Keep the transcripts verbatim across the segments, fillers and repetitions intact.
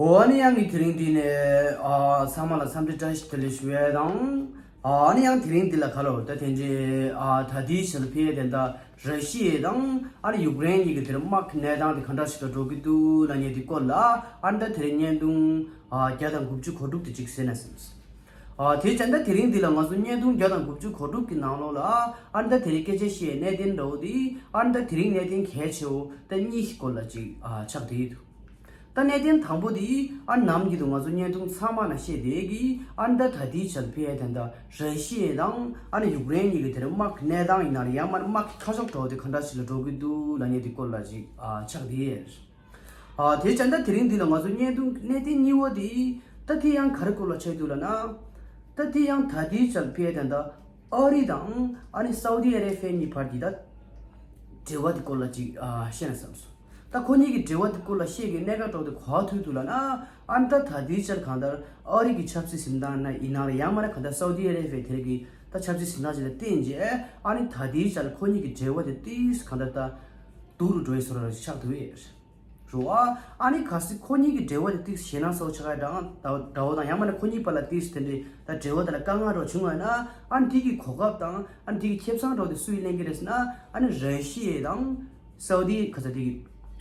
འོ་ཨ་ནི་ཡང་གི་དེ་རིང་འདི་ནས་ཨ་ཚང་མ་ལ་འཚམས་འདྲི་བཀྲ་ཤིས་བདེ་ལེགས་ཞུ་ཡས་དང་། ཨ་ནི་ཡང་དེ་རིང་འདི་ལ་ག་ལོ་ད་དེ་འདྲའི་ཨ་ད་ལྟའི་ཆར་ཕེ་དེ་འདྲ་ར་ཤི་ཡ་དང་ཨ་ནི་ཡུཀ་རེན་གཉིས་ཀྱི་དེར་དམག་གི་གནས་སྟངས་དེ་ག་འདྲ་ཞིག་ལ་འགྲོ་གི་འདུག་ལབ་མཁན་དེ་སྐོར་ལ་ཨ་ནི་ད་དེ་རིང་བརྙན་ཐུང་ཨ་བརྒྱ་དང་དགུ་བཅུ་གོ་དྲུག་དེ་གཅིག་གཟིགས་ན་བསམས། ཨ་དེ་བྱས་ན་ད་དེ་རིང་འདི་ལ་ང་ཚོ་བརྙན་ཐུང་བརྒྱ་དང་དགུ་བཅུ་གོ་དྲུག་གི་ནང་ལོགས་ལ་ཨ་ནི་ད་དེ་རིང་སྐད་ཆ་བཤད་གནད་དོན་འདྲ་བོ་དེ་ཨ་ནི་ད་དེ་རིང་གནད་དོན་གལ་ཆེ་བོ་ད་གཉིས་ཀྱི་སྐོར་ལ་གཅིག་ཨ་ཆགས་བསྡད་ཡོད་འདུག་ད་གནད་དོན་དང་པོ་དེ་ཨ་ནམ་གྱི་དུ་ང་ཚོ་བརྙན་ཐུང་ཚང་མ་ན་བཤད་བསྡད་ཀྱི་ཨ་ནི་ད་ད་ལྟའི་ཆར་ཕེ་ཡ་དེ་འདྲ་ར་ཤི་ཡ་དང་ཨ་ནི་ཡུཀ་རེན་གཉིས་ཀྱི་དེར་དམག་གི་གནས་སྟངས་ཡིན་ན་ཡང་མ་དམག་གི་ཁ་ཕྱོགས་འདྲ་བོ་དེ་ག་འདྲ་ཞིག་ལ་འགྲོ་གི་འདུག་ལབ་མཁན་དེ་སྐོར་ལ་ཅིག་ཨ་ཆགས་བསྡད་ཡོད། ཨ་དེ་བྱས་ན་ད་དེ་རིང་འདི་ལ་ང་ཚོ་བརྙན་ཐུང་གནད་དོན་གཉིས་པ་དེ་ད་དེ་ཡང་ག་རེ་སྐོར་ལ་ཆགས་འདུག་ལབ་ན། ད་དེ་ཡང་ད་ལྟའི་ཆར་ཕེ་ཡ་དེ་འདྲ་ཨ་རི་དང་ཨ་ནི་སའུ་ཏི་ཨ་རེ་བྷི་ཡ་གཉིས་བར་གྱི་ད་འབྲེལ་བ་དེ་སྐོར་ལ་ཅིག་ཨ་བཤད་ན་བསམས་སོང་། ད་ཁོ་གཉིས་ཀྱི་འབྲེལ་བ་དེ་སྐོར་ལ་བཤད་ཀྱི་གནད་འགག་འདྲ་བོ་དེ་ག་པར་ཐུག་འདུག་ལབ་ན། ཨ་ནི་ད་ད་ལྟའི་ཆར་གང་ལྟར་ཨ་རི་གི་ཆབ་སྲིད་འཛིན་སྟངས་ན་ཡིན་ན་ཡང་མ་ན་གང་ལྟར་སའུ་ཏི་ཨ་རེ་བྷི་ཡ་དེ་གི་ད་ཆབ་སྲིད་འཛིན་སྟངས་ཅིག་ལ་བརྟེན་རྗེས་ཨ་ནི་ད་ལྟའི་ཆར་ཁོ་གཉིས་ཀྱི་འབྲེལ་བ་དེ་ཏིས་གང་ལྟར་ད་སྡུག་རུ་འགྲོ་ཡི་བཟོ་འདྲ་ཞིག་ཆགས་འདུག་ཡོད་རེད་བ། ཨ་ནི་གལ་སྲིད་ཁོ་གཉིས་ཀྱི་འབྲེལ་བ་དེ་ཏིས་ཞེད་སྣང་ཚ་བོ་ཆགས་ཡ་འདྲ་འདྲ་བོ་དང་ཡང་མ་ན་ཁོ་གཉིས་བར་ལ་ཏིས་དེ་འདྲའི་ད་འབྲེལ་བ་དེ་ལ་དཀའ་ངལ་འདྲ་བྱུང་བ་ན་ཨ་ནི་དེ་གི་གོ་སྐབས་དང་ཨ་ནི་དེ་གི་ཁེ་བཟང་འདྲ་བོ་དེ་སུས་ལེན་གྱི་རེད་ཟེར་ན་ཨ་ནི་ར་ཤི་ཡ་དང་། སའུ་ཏི་ཁ་ས་དེ་གི་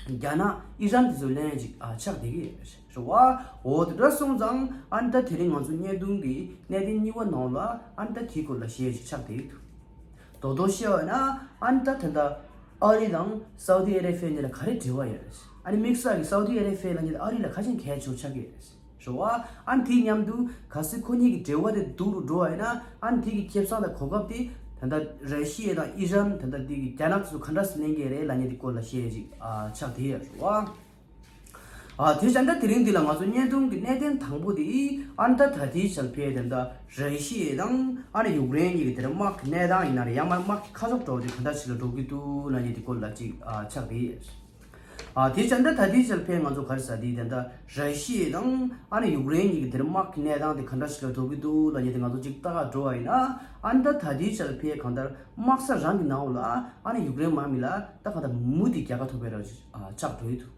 རྒྱ་ནག་ཨི་རན་དེ་ཚོ་ལེན་ཅིག་ཨ་ཆགས་བསྡད་ཀྱི་རེད་བ། འོ་དེ་འདྲ་སོང་ཙང་ཨ་ནི་ད་དེ་རིང་ང་ཚོ་བརྙན་ཐུང་གི་གནད་དོན་གཉིས་པ་ནང་ལ་ཨ་ནི་ད་དེའི་སྐོར་ལ་བཤད་ཅིག་ཆགས་བསྡད་ཀྱི་འདུག་རྡོག་རྡོག་བཤད་པ་ན་ཨ་ནི་ད་དེ་འདྲ་ཨ་རི་དང་སའུ་ཏི་ཨ་རེ་བྷི་ཡ་གཉིས་ལ་ག་རེ་འབྲེལ་བ་ཡོད་རེད། ཨ་ནི་དམིགས་བསལ་གྱི་སའུ་ཏི་ཨ་རེ་བྷི་ཡ་ལབ་མཁན་དེ་ཨ་རི་ལ་ག་ཅིག་གལ་ཆེ་བོ་ཆགས་ཀྱི་རེད། རེད་བ། ཨ་ནི་དེའི་མཉམ་དུ་གལ་སྲིད་ཁོ་གཉིས་ཀྱི་འབྲེལ་བ་དེ་སྡུག་རུ་འགྲོ་བ་ཡིན་ན་ཨ་ནི་དེ་གི་ཁེ་བཟང་དང་གོ་སྐབས་དེ་ད་ལྟ་ར་ཤི་ཡ་དང་ཨི་རན་ད་ལྟ་དེ་གི་རྒྱ་ནག་ཚོ་ག་འདྲ་སེ་ལེན་གྱི་རེད་ལབ་མཁན་དེ་སྐོར་ལ་བཤད་ཅིག་ཨ་ཆགས་བསྡད་ཡོད་རེད་བ། ཨ་དེ་བྱས་ན་དེ་རིང་འདི་ལ་ང་ཚོ་བརྙན་ཐུང་གི་གནད་དོན་དང་པོ་དེ་ཨ་ནི་ད་ད་ལྟའི་ཆར་ཕེ་ད་ལྟ་ར་ཤི་ཡ་དང་ཨ་ནི་ཡུཀ་རེན་གཉིས་ཀྱི་དེར་དམག་གི་གནས་སྟངས་ཡིན་ན་རེད་ཡང་མ་དམག་གི་ཁ་ཕྱོགས་འདྲ་བོ་དེ་ག་འདྲ་ཞིག་ལ་འགྲོ་གི་འདུག་ལབ་མཁན་དེ་སྐོར་ལ་ཅིག་ཨ་ཆགས་བསྡད་ཡོད། ཨ་དེ་བྱས་ན་ད་ལྟའི་ཆར་ཕེ་ང་ཚོ་ག་རེ་ཟེར་དེ་ད་ལྟ་ར་ཤི་ཡ་དང་ཨ་ནི་ཡུཀ་རེན་གཉིས་ཀྱི་དེར་དམག་གི་གནས་སྟངས་དེ་ག་འདྲ་ཞིག་ལ་འགྲོ་གི་འདུག་ལབ་མཁན་དེ་ང་ཚོ་ཅིག་ལྟ་ག་འགྲོ་བ་ཡིན་ན་ཨ་ནི་ད་ད་ལྟའི་ཆར་ཕེ་གང་ལྟར་དམག་ས་རང་གི་ནང་ལ་ཨ་ནི་ཡུཀ་རེན་དམག་མི་ལ་ད་གང་ལྟར་མུ་མཐུད་རྒྱལ་ཁ་ཐོབ་པའི་ར་ཅིག་ཨ་ཆགས་འགྲོ་ཡི་འདུག་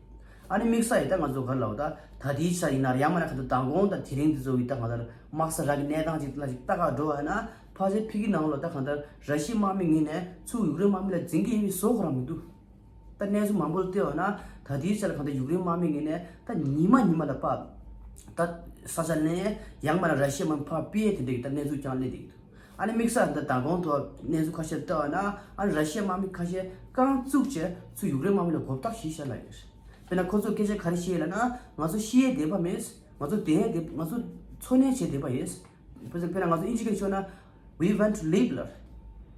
ཨ་ནི་དམིགས་བསལ་ཡིན་ད་ང་ཚོ་ག་རེ་ལབ་ད་ད་ལྟའི་ཆར་ཡིན་ན་ཡང་མ་ན་གང་ལྟར་མདང་དགོང་དང་དེ་རིང་འདི་ཚོ་ཡི་ད་གང་ལྟར་དམག་ས་རང་གི་གནས་སྟངས་ཅིག་ལ་ཅིག་ལྟ་ག་འགྲོ་བ་ཡིན་ན་ཕལ་ཆེར་ཕ་གི་ནང་ལ་ད་གང་ལྟར་ར་ཤི་ཡ་དམག་མི་ངོས་ནས་ཚུར་ཡུཀ་རེན་དམག་མི་ལ་འཛིང་གི་ཡོད་པའི་བཟོ་ཁོ་རང་མི་འདུག་ད་གནས་ཚུལ་མང་པོ་ལ་བལྟས་པ་ན་ད་ལྟའི་ཆར་གང་ལྟར་ཡུཀ་རེན་དམག་མི་ངོས་ནས་ད་ཉི་མ་ཉི་མ་ལ་ཕར་ད་ས་ཆ་ལེན་ཡང་མ་ན་ར་ཤི་ཡ་དམག་མི་ཕར་སྤེལ་དེ་འདྲའི་ད་གནས་ཚུལ་ཀྱང་སླེབས་བསྡད་ཀྱི་འདུག་ཨ་ནི་དམིགས་བསལ་ད་མདང་དགོང་ཐོག་གནས་ཚུལ་ཁ་ཤས་ལ་བལྟས་པ་ན་ཨ་ནི་ར་ཤི་ཡ་དམག་མི་ཁ་ཤས་རྐང་བཙུགས་བྱས་ཚུར་ཡུཀ་རེན་དམག་མི་ལ་མགོ་བཏགས་ཤིག་བཞག་ལབ་ཡོད། དཔེར་ན་ཁོ་ཚོ་སྐད་ཆ་ག་རེ་བཤད་ལབ་ན་ང་ཚོ་ཤི་ཡས་བསྡད་པ་མེད། ང་ཚོ་བསྡད་ཡས་བསྡད་ང་ཚོ་འཚོ་གནས་བྱས་བསྡད་པ་ཡིན། དཔེར་ན་ང་ཚོ་ཨིན་ཇི་སྐད་ཤོད་ན། We want to live ལབ།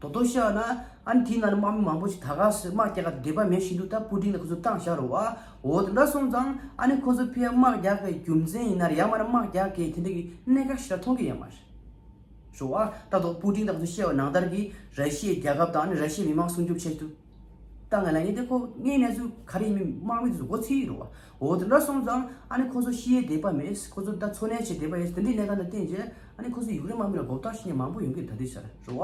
རྡོག་རྡོག་བཤད་ན་ཨ་ནི་དེའི་ནང་ནས་དམག་མི་མང་པོ་ཞིག་ད་ག་སེ་དམག་རྒྱག་ག་བསྡད་པ་མེད་བཞིན་དུ་ད་པུ་ཏིན་ལ་ཁོ་ཚོ་བཏང་བཞག་རེད་བ། འོ་དེ་འདྲ་སོང་ཙང་ཨ་ནི་ཁོ་ཚོ་ཕར་དམག་རྒྱག་པའི་རྒྱུ་མཚན་ཡིན་ན་རེད་ཡང་མ་ན་དམག་རྒྱག་གི་དེ་འདྲ་གི་གནད་འགག་ཞིག་ལ་མཐོང་གི་ཡོད་མ་རེད། རེད་བ། ད་དུང་པུ་ཏིན་དང་ཁོ་ཚོ་བཤད་པ་ནང་ལྟར་གྱི་ར་ཤི་ཡའི་རྒྱལ་ཁབ་དང་ཨ་ནི་ར་ཤི་ཡའི་མི་མང་སྲུང་སྐྱོབ་ཆེད་དུ། ད་ང་ལ་ངས་དེ་ཁོ་ངའི་གནས་ཚུལ་ག་རེ་ཡིན་མིན་དམག་མི་དེ་ཚོ་མགོ་ཚོད་ཀྱི་རེད་བ། འོ་དེ་འདྲ་སོང་ཙང་ཨ་ནི་ཁོ་ཚོ་ཤི་ཡའི་དད་པ་མེད། ཁོ་ཚོ་ད་འཚོ་གནས་བྱེད་དད་པ་ཡོད། དེ་འདྲའི་གནས་སྟངས་ལ་བརྟེན་བྱས་ཨ་ནི་ཁོ་ཚོ་ཡུཀ་རེན་དམག་མི་ལ་མགོ་བཏགས་ཤི་མཁན་མང་པོ་ཡོང་གི་རེད་ད་ལྟའི་ཆར་རེད་བ།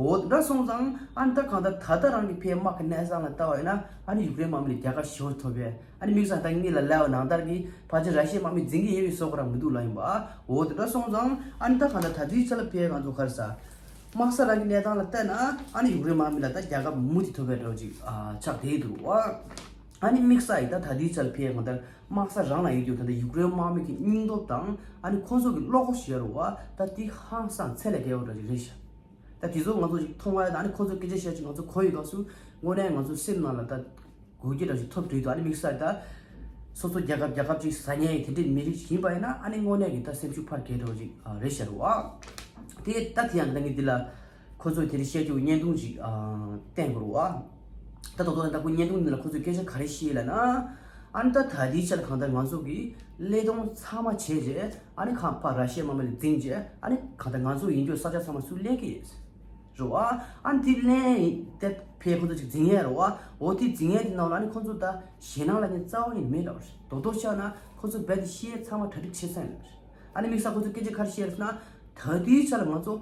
འོ་དེ་འདྲ་སོང་ཙང་ཨ་ནི་ད་གང་ལྟར་ད་ལྟ་རང་གི་ཕའི་དམག་གི་གནས་སྟངས་ལ་ལྟ་བ་ཡིན་ན་ཨ་ནི་ཡུཀ་རེན་དམག་མི་ལ་རྒྱལ་ཁ་ཞེ་པོ་ཐོབ་པས། ཨ་ནི་དམིགས་བསལ་ད་ངེད་ལ་ལབ་པ་ནང་ལྟར་གྱི་ཕལ་ཆེར་ར་ཤི་ཡའི་དམག་མི་འཛིང་གི་ཡོད་པའི་བཟོ་ཁོ་རང་མི་འདུག་ལབ་ཡིན་པ། འོ་དེ་འདྲ་སོང་ཙང་ཨ་ནི་ད་གང་ལྟར་ད་ལྟའི་ཆ་ལ་ཕའི་ང་ཚོ་ག་རེ་ཟ། དམག་ས་རང་གི་གནས་སྟངས་ལ་བལྟས་ན་ཨ་ནི་ཡུཀ་རེན་དམག་མི་ལ་ད་རྒྱལ་ཁ་མུ་མཐུད་ཐོབ་པའི་འདྲ་བོ་ཅིག་ཨ་ཆགས་བསྡད་འདུག་བ། ཨ་ནི་དམིགས་བསལ་ཡིན་ད་ད་ལྟའི་ཆ་ལ་ཕའི་ང་ལྟར་དམག་ས་རང་ལ་ཡོད་རྒྱུ་ད་ལྟ་ཡུཀ་རེན་དམག་མི་གི་སྙིང་སྟོབས་དང་ཨ་ནི་ཁོང་ཚོ་གི་བློ་ཁོག་ཞིག་ཡོད་རེད་བ། ད་དེ་ཧང་སང་ཚད་ལས་བརྒལ་བ་འདྲ་ཅིག་རེད་ཤག་ད་དེ་ཚོ་ང་ཚོ་ཅིག་མཐོང་བ་ཡ་ད་ཨ་ནི་ཁོང་ཚོ་སྐད་ཆ་བཤད་ཅིག་ང་ཚོ་གོ་ཡི་སྐབས་སུ་དངོས་གནས་ང་ཚོ་སེམས་ནང་ལ་ད། དགོས་རྒྱུ་འདྲ་ཞིག་ཐོབ་འགྲོ་ཡི་འདུག་ཨ་ནི་དམིགས་བསལ་ད། སོ་སོ་རྒྱལ་ཁབ་རྒྱལ་ཁབ་ཅིག་ཟ་ཉེན་དེ་འདྲའི་མི་རིགས་ཤིག་ཡིན་པ་ཡིན་ན་ཨ་ནི་དངོས་གནས་ཀྱི་ད་སེམས་ཤུགས་འཕར་གྱི་འདྲ་ཅིག་རེད་ཤག་རེད་བ། དེ་ད་དེ་ཡང་ད་ངས་འདི་ལ་ཁོ་ཚོས་དེ་འདྲ་བཤད་རྒྱུ་བརྙན་ཐུང་ཅིག་བསྟན་དགོས་རེད་བ། ད་དོ་དོ་ད་ཁོ་བརྙན་ཐུང་འདི་ལ་ཁོ་ཚོས་སྐད་ཆ་ག་རེ་བཤད་ལབ་ན། ཨ་ནི་ད་ད་ལྟའི་ཆར་གང་ལྟར་ང་ཚོ་གི་ཀླད་སྟོང་ཚང་མ་བྱས་རྗེས་ཨ་ནི་ཁ་ཕར་ར་ཤི་ཡ་དམག་མི་ལ་འཛིང་རྗེས་ཨ་ནི་གང་ལྟར་ང་ཚོ་ཡིན་རྒྱུ་ས་ཆ་ཚང་མ་ཚུར་ལེན་གི་ཡིན། རེད་བ། ཨ་ནི་དེ་ལན་དེ་ཕའི་ཁོ་ཚོ་ཅིག་འཛིང་ཡས་རེད་བ། འོ་དེ་འཛིང་ཡས་དེ་ནང་ལ་ཨ་ནི་ཁོ་ཚོ་ད་ཞེད་སྣང་ལབ་མཁན་རྩ་བ་ནས་མེད་ལབ་རེད། རྡོག་རྡོག་བཤད་ན་ཁོ་ཚོ་རྦད་དེ་ཤི་ཡས་ཚང་མ་གྲ་སྒྲིག་བྱས་ཚར་ཡིན་ལབ་རེད། ཨ་ནི་དམིགས་བསལ་ཁོ་ཚོ་སྐད་ཆ་ག་རེ་བཤད་རེད་ཟེར་ན། ད་ལྟའི་ཆ་ལ་ང་ཚོ་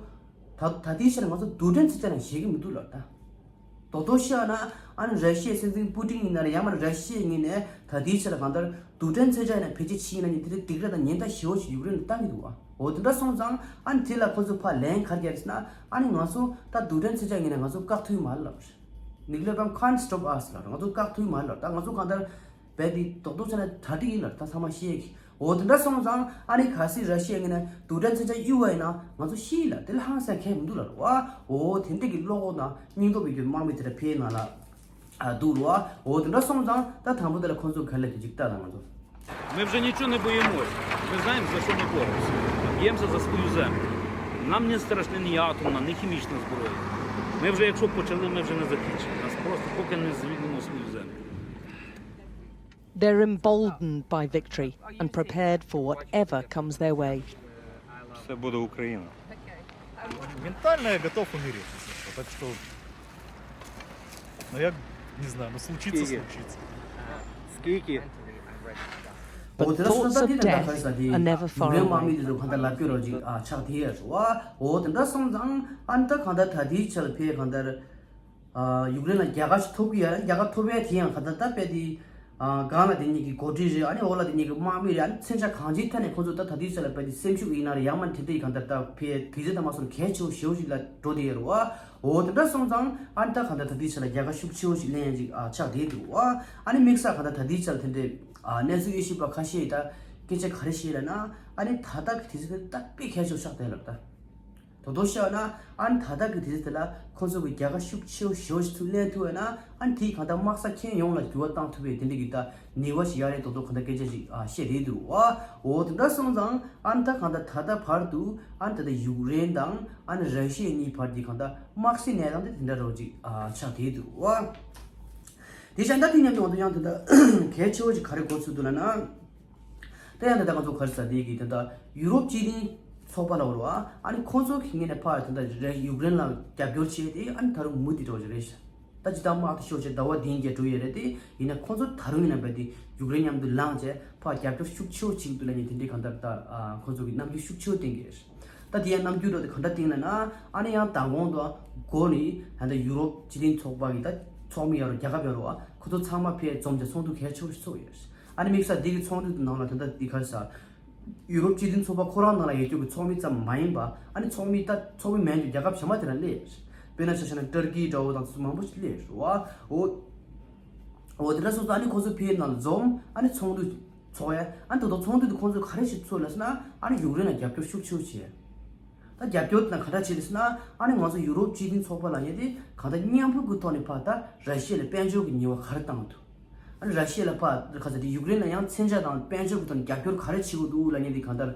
ད་ད་ལྟའི་ཆ་ལ་ང་ཚོ་རྡུལ་ཕྲན་ཚོ་རྩ་ནས་བཞེས་ཀྱི་མི་འདུག་ལབ་ད། རྡོག་རྡོག་བཤད་ན་ཨ་ནི་ར་ཤི་ཡའི་སྲིད་འཛིན་པུ་ཏིན་ཡིན་ན་རེད། ཡང་མིན་ན་ར་ཤི་ཡའི་ངོས་ནས་ད་ལྟའི་ཆར་ལ་གང་ལྟར་རྡུལ་ཕྲན་མཚོན་ཆ་ཡིན་ན་ཕལ་ཆེར་ཕྱིན་ན་ནི་དེ་རིང་སྡིགས་ར་དང་ཉེན་བརྡ་ཞེ་པོ་ཞིག་ཡུཀ་རེན་ལ་བཏང་གི་འདུག་བ། འོ་དེ་འདྲ་སོང་ཙང་ཨ་ནི་དེ་ལ་ཁོ་ཚོ་ཕར་ལན་ག་རེ་རྒྱག་རེད་ཟེར་ན། ཨ་ནི་ང་ཚོ་ད་རྡུལ་ཕྲན་མཚོན་ཆ་ངོས་ནས་ང་ཚོ་བཀག་ཐུབ་ཀྱི་མ་རེད་ལབ་རེད། Nuclear bomb can't stop us ལབ་རེད། ང་ཚོ་བཀག་ཐུབ་ཀྱི་མ་རེད་ལབ། ད་ང་ཚོ་གང་ལྟར་རྦད་དེ་རྡོག་རྡོག་བྱས་ན་གྲ་སྒྲིག་ཡིན་ལབ། ད་ཚང་མ་ཤེས་ཀྱི། འོ་དེ་འདྲ་སོང་ཙང་ཨ་ནི་གལ་སྲིད་ར་ཤི་ཡའི་ངོས་ནས་རྡུལ་ཕྲན་མཚོན་ཆ་གཡུག་པ་ཡིན་ན་ང་ཚོ་ཤི་ལབ། དེ་ལ་ཧང་སང་གང་ཡང་མི་འདུག་ལབ་རེད་བ། འོ་དེ་འདྲ་གི་བློ་ཁོག་དང་སྙིང་སྟོབས་ཡོད་རྒྱུ་དམག་མི་དེ་འདྲ་ཕེབས་ནང་ལ་ཨ་འདུག་རེད་བ། འོ་དེ་འདྲ་སོང་ཙང་ད་དང་པོ་དེ་ལ་ཁོང་ཚོ་ག་རེ་ལབ་ཀྱི་ཅིག་ལྟ་དང་། ང་ཚོ Мы вже ничего не боимся. Мы знаем, за что мы боремся. Мы бьемся за свою землю. Нам не страшна ні атомна, ні хімічна зброя. Ми вже, якщо почали, ми вже не закінчимо. Нас просто поки не звільнимо свою землю. They're emboldened by victory and prepared for whatever comes their way. Все буде Україна. Ментально я готов умереть, если что. Так что, ну я не знаю, ну случится, Скільки? случится. Скільки? འོ་དེ་འདྲ་སོང་ཙང་ད་དེ་ད་ལྟ་ག་རེ་ཟེར་དེ་ཡུཀ་རེན་དམག་མི་དེ་ཚོ་གང་ལྟར་ལབ་སྐྱོར་རོགས་ཅིག་ཨ་ཆགས་བསྡད་ཡོད་རེད་བ། འོ་དེ་འདྲ་སོང་ཙང་ཨ་ནི་ད་གང་ལྟར་ད་ལྟའི་ཆར་ལ་ཕེབས་གང་ལྟར་ཨ་ཡུཀ་རེན་ལ་རྒྱལ་ཁ་ཞིག་ཐོབ་ཀྱི་ཡོད་རེད། རྒྱལ་ཁ་ཐོབ་ཡས་དེ་ཡང་གང་ལྟར་ད་དཔེ་དེ་ཨ་སྒང་ལ་དེ་གཉིས་ཀྱི་འགོ་ཁྲིད་རེད། ཨ་ནི་འོག་ལ་དེ་གཉིས་ཀྱི་དམག་མི་རེད། ཨ་ནི་མཚོན་ཆ་གང་ཅིའི་ཐད་ནས་ཁོང་ཚོ་ད་ད་ལྟའི་ཆར་ལ་དཔེ་དེ་སེམས་ཤུགས་ཡིན་ན་རེད། ཡང་མིན་དེ་འདྲ་ཡི་གང་ལྟར་ད་ཕེབས་དུས་ཚོད་དང་མ་སོང་གལ་ཆེ་བོ་ཞེ་པོ་ཞིག་ལ་འགྲོ་བསྡད་ཡོད་རེད་བ། འོ་དེ་འདྲ་སོང་ཙང་ཨ་ནི་ད་གང་ལྟར་ད་ལྟའི་ཆར་ལ་རྒྱལ་ཁ་ཤུགས་ཆེ་བོ་ཞིག་ལེན་ཡས་ཅིག་ཨ་ཆགས་བསྡད་འདུག་བ། ཨ་ནི་དམིགས་བསལ་གང་ལྟར་ད་ལྟའི་ཆར་དེ་འདྲའི་ཨ་གནས་ཚུལ་དབྱེ་ཞིབ་པ་ཁ་ཤས་ཡིས་ད་སྐད་ཆ་ག་རེ་བཤད་ལབ་ན། ཨ་ནི་ད་ལྟ་གི་དུས་ཚོད་དེ་ད་དཔེ་གལ་ཆེ་བོ་ཆགས་བསྡད་ལབ་ད། དོ་དོ་བཤད་ན་ཨ་ནི་ད་ལྟ་གི་དུས་ཚོད་དེ་ལ་ཁོང་ཚོ་གི་རྒྱལ་ཁ་ཤུགས་ཆེ་བོ་ཞེ་པོ་ཞིག་ཚུར་ལེན་ཐུབ་པ་ཡིན་ན། ཨ་ནི་དེས་གང་ལྟར་དམག་ས་ཁྱོན་ཡོངས་ལ་འགྱུར་བ་བཏང་ཐུབ་པའི་དེ་འདྲ་གི་ད་ནུས་པ་ཞིག་ཡོད་རེད་མདོག་མདོག་གང་ལྟར་སྐད་ཆ་ཞིག་ཨ་བཤད་བསྡད་འདུག་བ། འོ་དེ་འདྲ་སོང་ཙང་ཨ་ནི་ད་གང་ལྟར་ད་ལྟ་བར་དུ་ཨ་ནི་ད་ལྟ་ཡུཀ་རེན་དང་ཨ་ནི་ར་ཤི་ཡ་གཉིས་བར་གྱི་གང་ལྟར་དམག་སའི་གནས་སྟངས་དེ་དེ་འདྲ་རོ་ཅིག་ཨ་ཆགས་བསྡད་འདུག་བ། དེ་བཞིན་ད་དེ་མཉམ་དུ་ང་ཚོ་ཡང་དེ་འདྲ་གལ་ཆེ་བོ་ཞིག་ག་རེ་གོ་ཚུལ་འདུག་ལབ་ན། ད་ཡང་ད་ལྟ་ང་ཚོ་ག་རེ་ཟེར་དེ་གི་ད་ལྟ་ཡུ་རོབ་སྤྱི་མཐུན་ཚོགས་པ་ལ་བར་བ་ཨ་ནི་ཁོང་ཚོ་གི་ངོས་ནས་ཕར་ད་ལྟ་རེ་ཡུཀ་རེན་ལ་རྒྱབ་སྐྱོར་བྱས་ཏེ། ཨ་ནི་ད་རུང་མུ་མཐུད་འགྲོ་བཞིན་རེད་ཤག་ད་ཇི་ལྟར་དམག་དེ་ཤོར་བྱས་ཟླ་བ་བདུན་བརྒྱད་འགྲོ་ཡོད་རེད་དེ། ཡིན་ན་ཁོང་ཚོ་ད་རུང་ཡིན་ན་རྦད་དེ་ཡུཀ་རེན་མཉམ་དུ་ལངས་བྱས་ཕར་རྒྱབ་སྐྱོར་ཤུགས་ཆེ་བོ་བྱེད་ཀྱི་འདུག་ལབ་མཁན་དེ་འདྲའི་གང་ལྟར་ད་ཁོང་ཚོ་གི་རྣམ་འགྱུར་ཤུགས་ཆེ་བོ་བསྟན་གྱི་རེད། ད་དེ་ཡང་རྣམ་འགྱུར་འདྲ་དེ་གང་འདྲ་བསྟན་ལབ་ན། ཨ་ནི་ཡང་མདང་དགོང་དང་འགོ་ནས་ད་ལྟ་ཡུ་རོབ་སྤྱི་མཐུན་ཚོགས་པ་གི་ད་ཚོགས་མི་ཡོད་རེད། རྒྱལ་ཁབ་ཡོད་རེད་བ། ཁོ་ཚོ་ཚང་མ་ཕར་འཛོམས་བྱས་ཚོགས་འདུ་གལ་ཆེ་བོ་ཞིག་ཚོགས་ཡོད་རེད། ཨ་ནི་དམིགས་བསལ་འདི་གི་ཚོགས་འདུ་དེ་ནང་ལ་ད་ལྟ་འདི་ག་རེ་ཟེར། ཡུ་རོབ་སྤྱི་མཐུན་ཚོགས་པ་ཁོ་རང་ནང་ལ་ཡོད་རྒྱུ་གི་ཚོགས་མི་ཙམ་མ་ཡིན་པ། ཨ་ནི་ཚོགས་མི་ད་ཚོགས་མི་མིན་གྱི་རྒྱལ་ཁབ་གཞན་པ་དེ་འདྲ་སླེབས་ཡོད་རེད། དཔེར་ན་ཆ་བཞག་ན་ཏུར་ཀི་འདྲ་བོ་དང་དེ་ཚོ་མང་པོ་ཞིག་སླེབས་ཡོད་རེད་བ། འོ། འོ་དེ་འདྲ་སོང་ཙང་ཨ་ནི་ཁོ་ཚོ་ཕར་ནང་ལ་འཛོམས། ཨ་ནི་ཚོགས་འདུ་ཚོགས་ཡ། ཨ་ནི་ད་དུང་ཚོགས་འདུ་དེ་ཁོང་ཚོས་ག་རེ་ཞིག་ཚོགས་ལབ་ཟེར་ན། ཨ་ནི་ཡུཀ་རེན་ལ་རྒྱབ་སྐྱོར་ཤུགས་ཆེ་བོ་བྱས། ད་རྒྱབ་སྐྱོར་དེ་ན་ག་འདྲ་བྱས་རེད་ཟེར་ན། ཨ་ནི་ང་ཚོ་ཡུ་རོབ་སྤྱི་མཐུན་ཚོགས་པ་ལབ་མཁན་དེ་གང་ལྟར་མཉམ་རུབ་ཀྱི་ཐོག་ནས་ཕར་ད་ར་ཤི་ཡ་ལ་དཔལ་འབྱོར་གྱི་ཉེས་པ་ག་རེ་བཏང་འདུག་ཨ་ནི་ར་ཤི་ཡ་ལ་ཕར་ག་ཚོད་དེ་ཡུཀ་རེན་ལ་ཡང་མཚོན་ཆ་དང་དཔལ་འབྱོར་གྱི་ཐོག་ནས་རྒྱབ་སྐྱོར་ག་རེ་བྱེད་དགོས་འདུག་ལབ་མཁན་དེ་གང་ལྟར་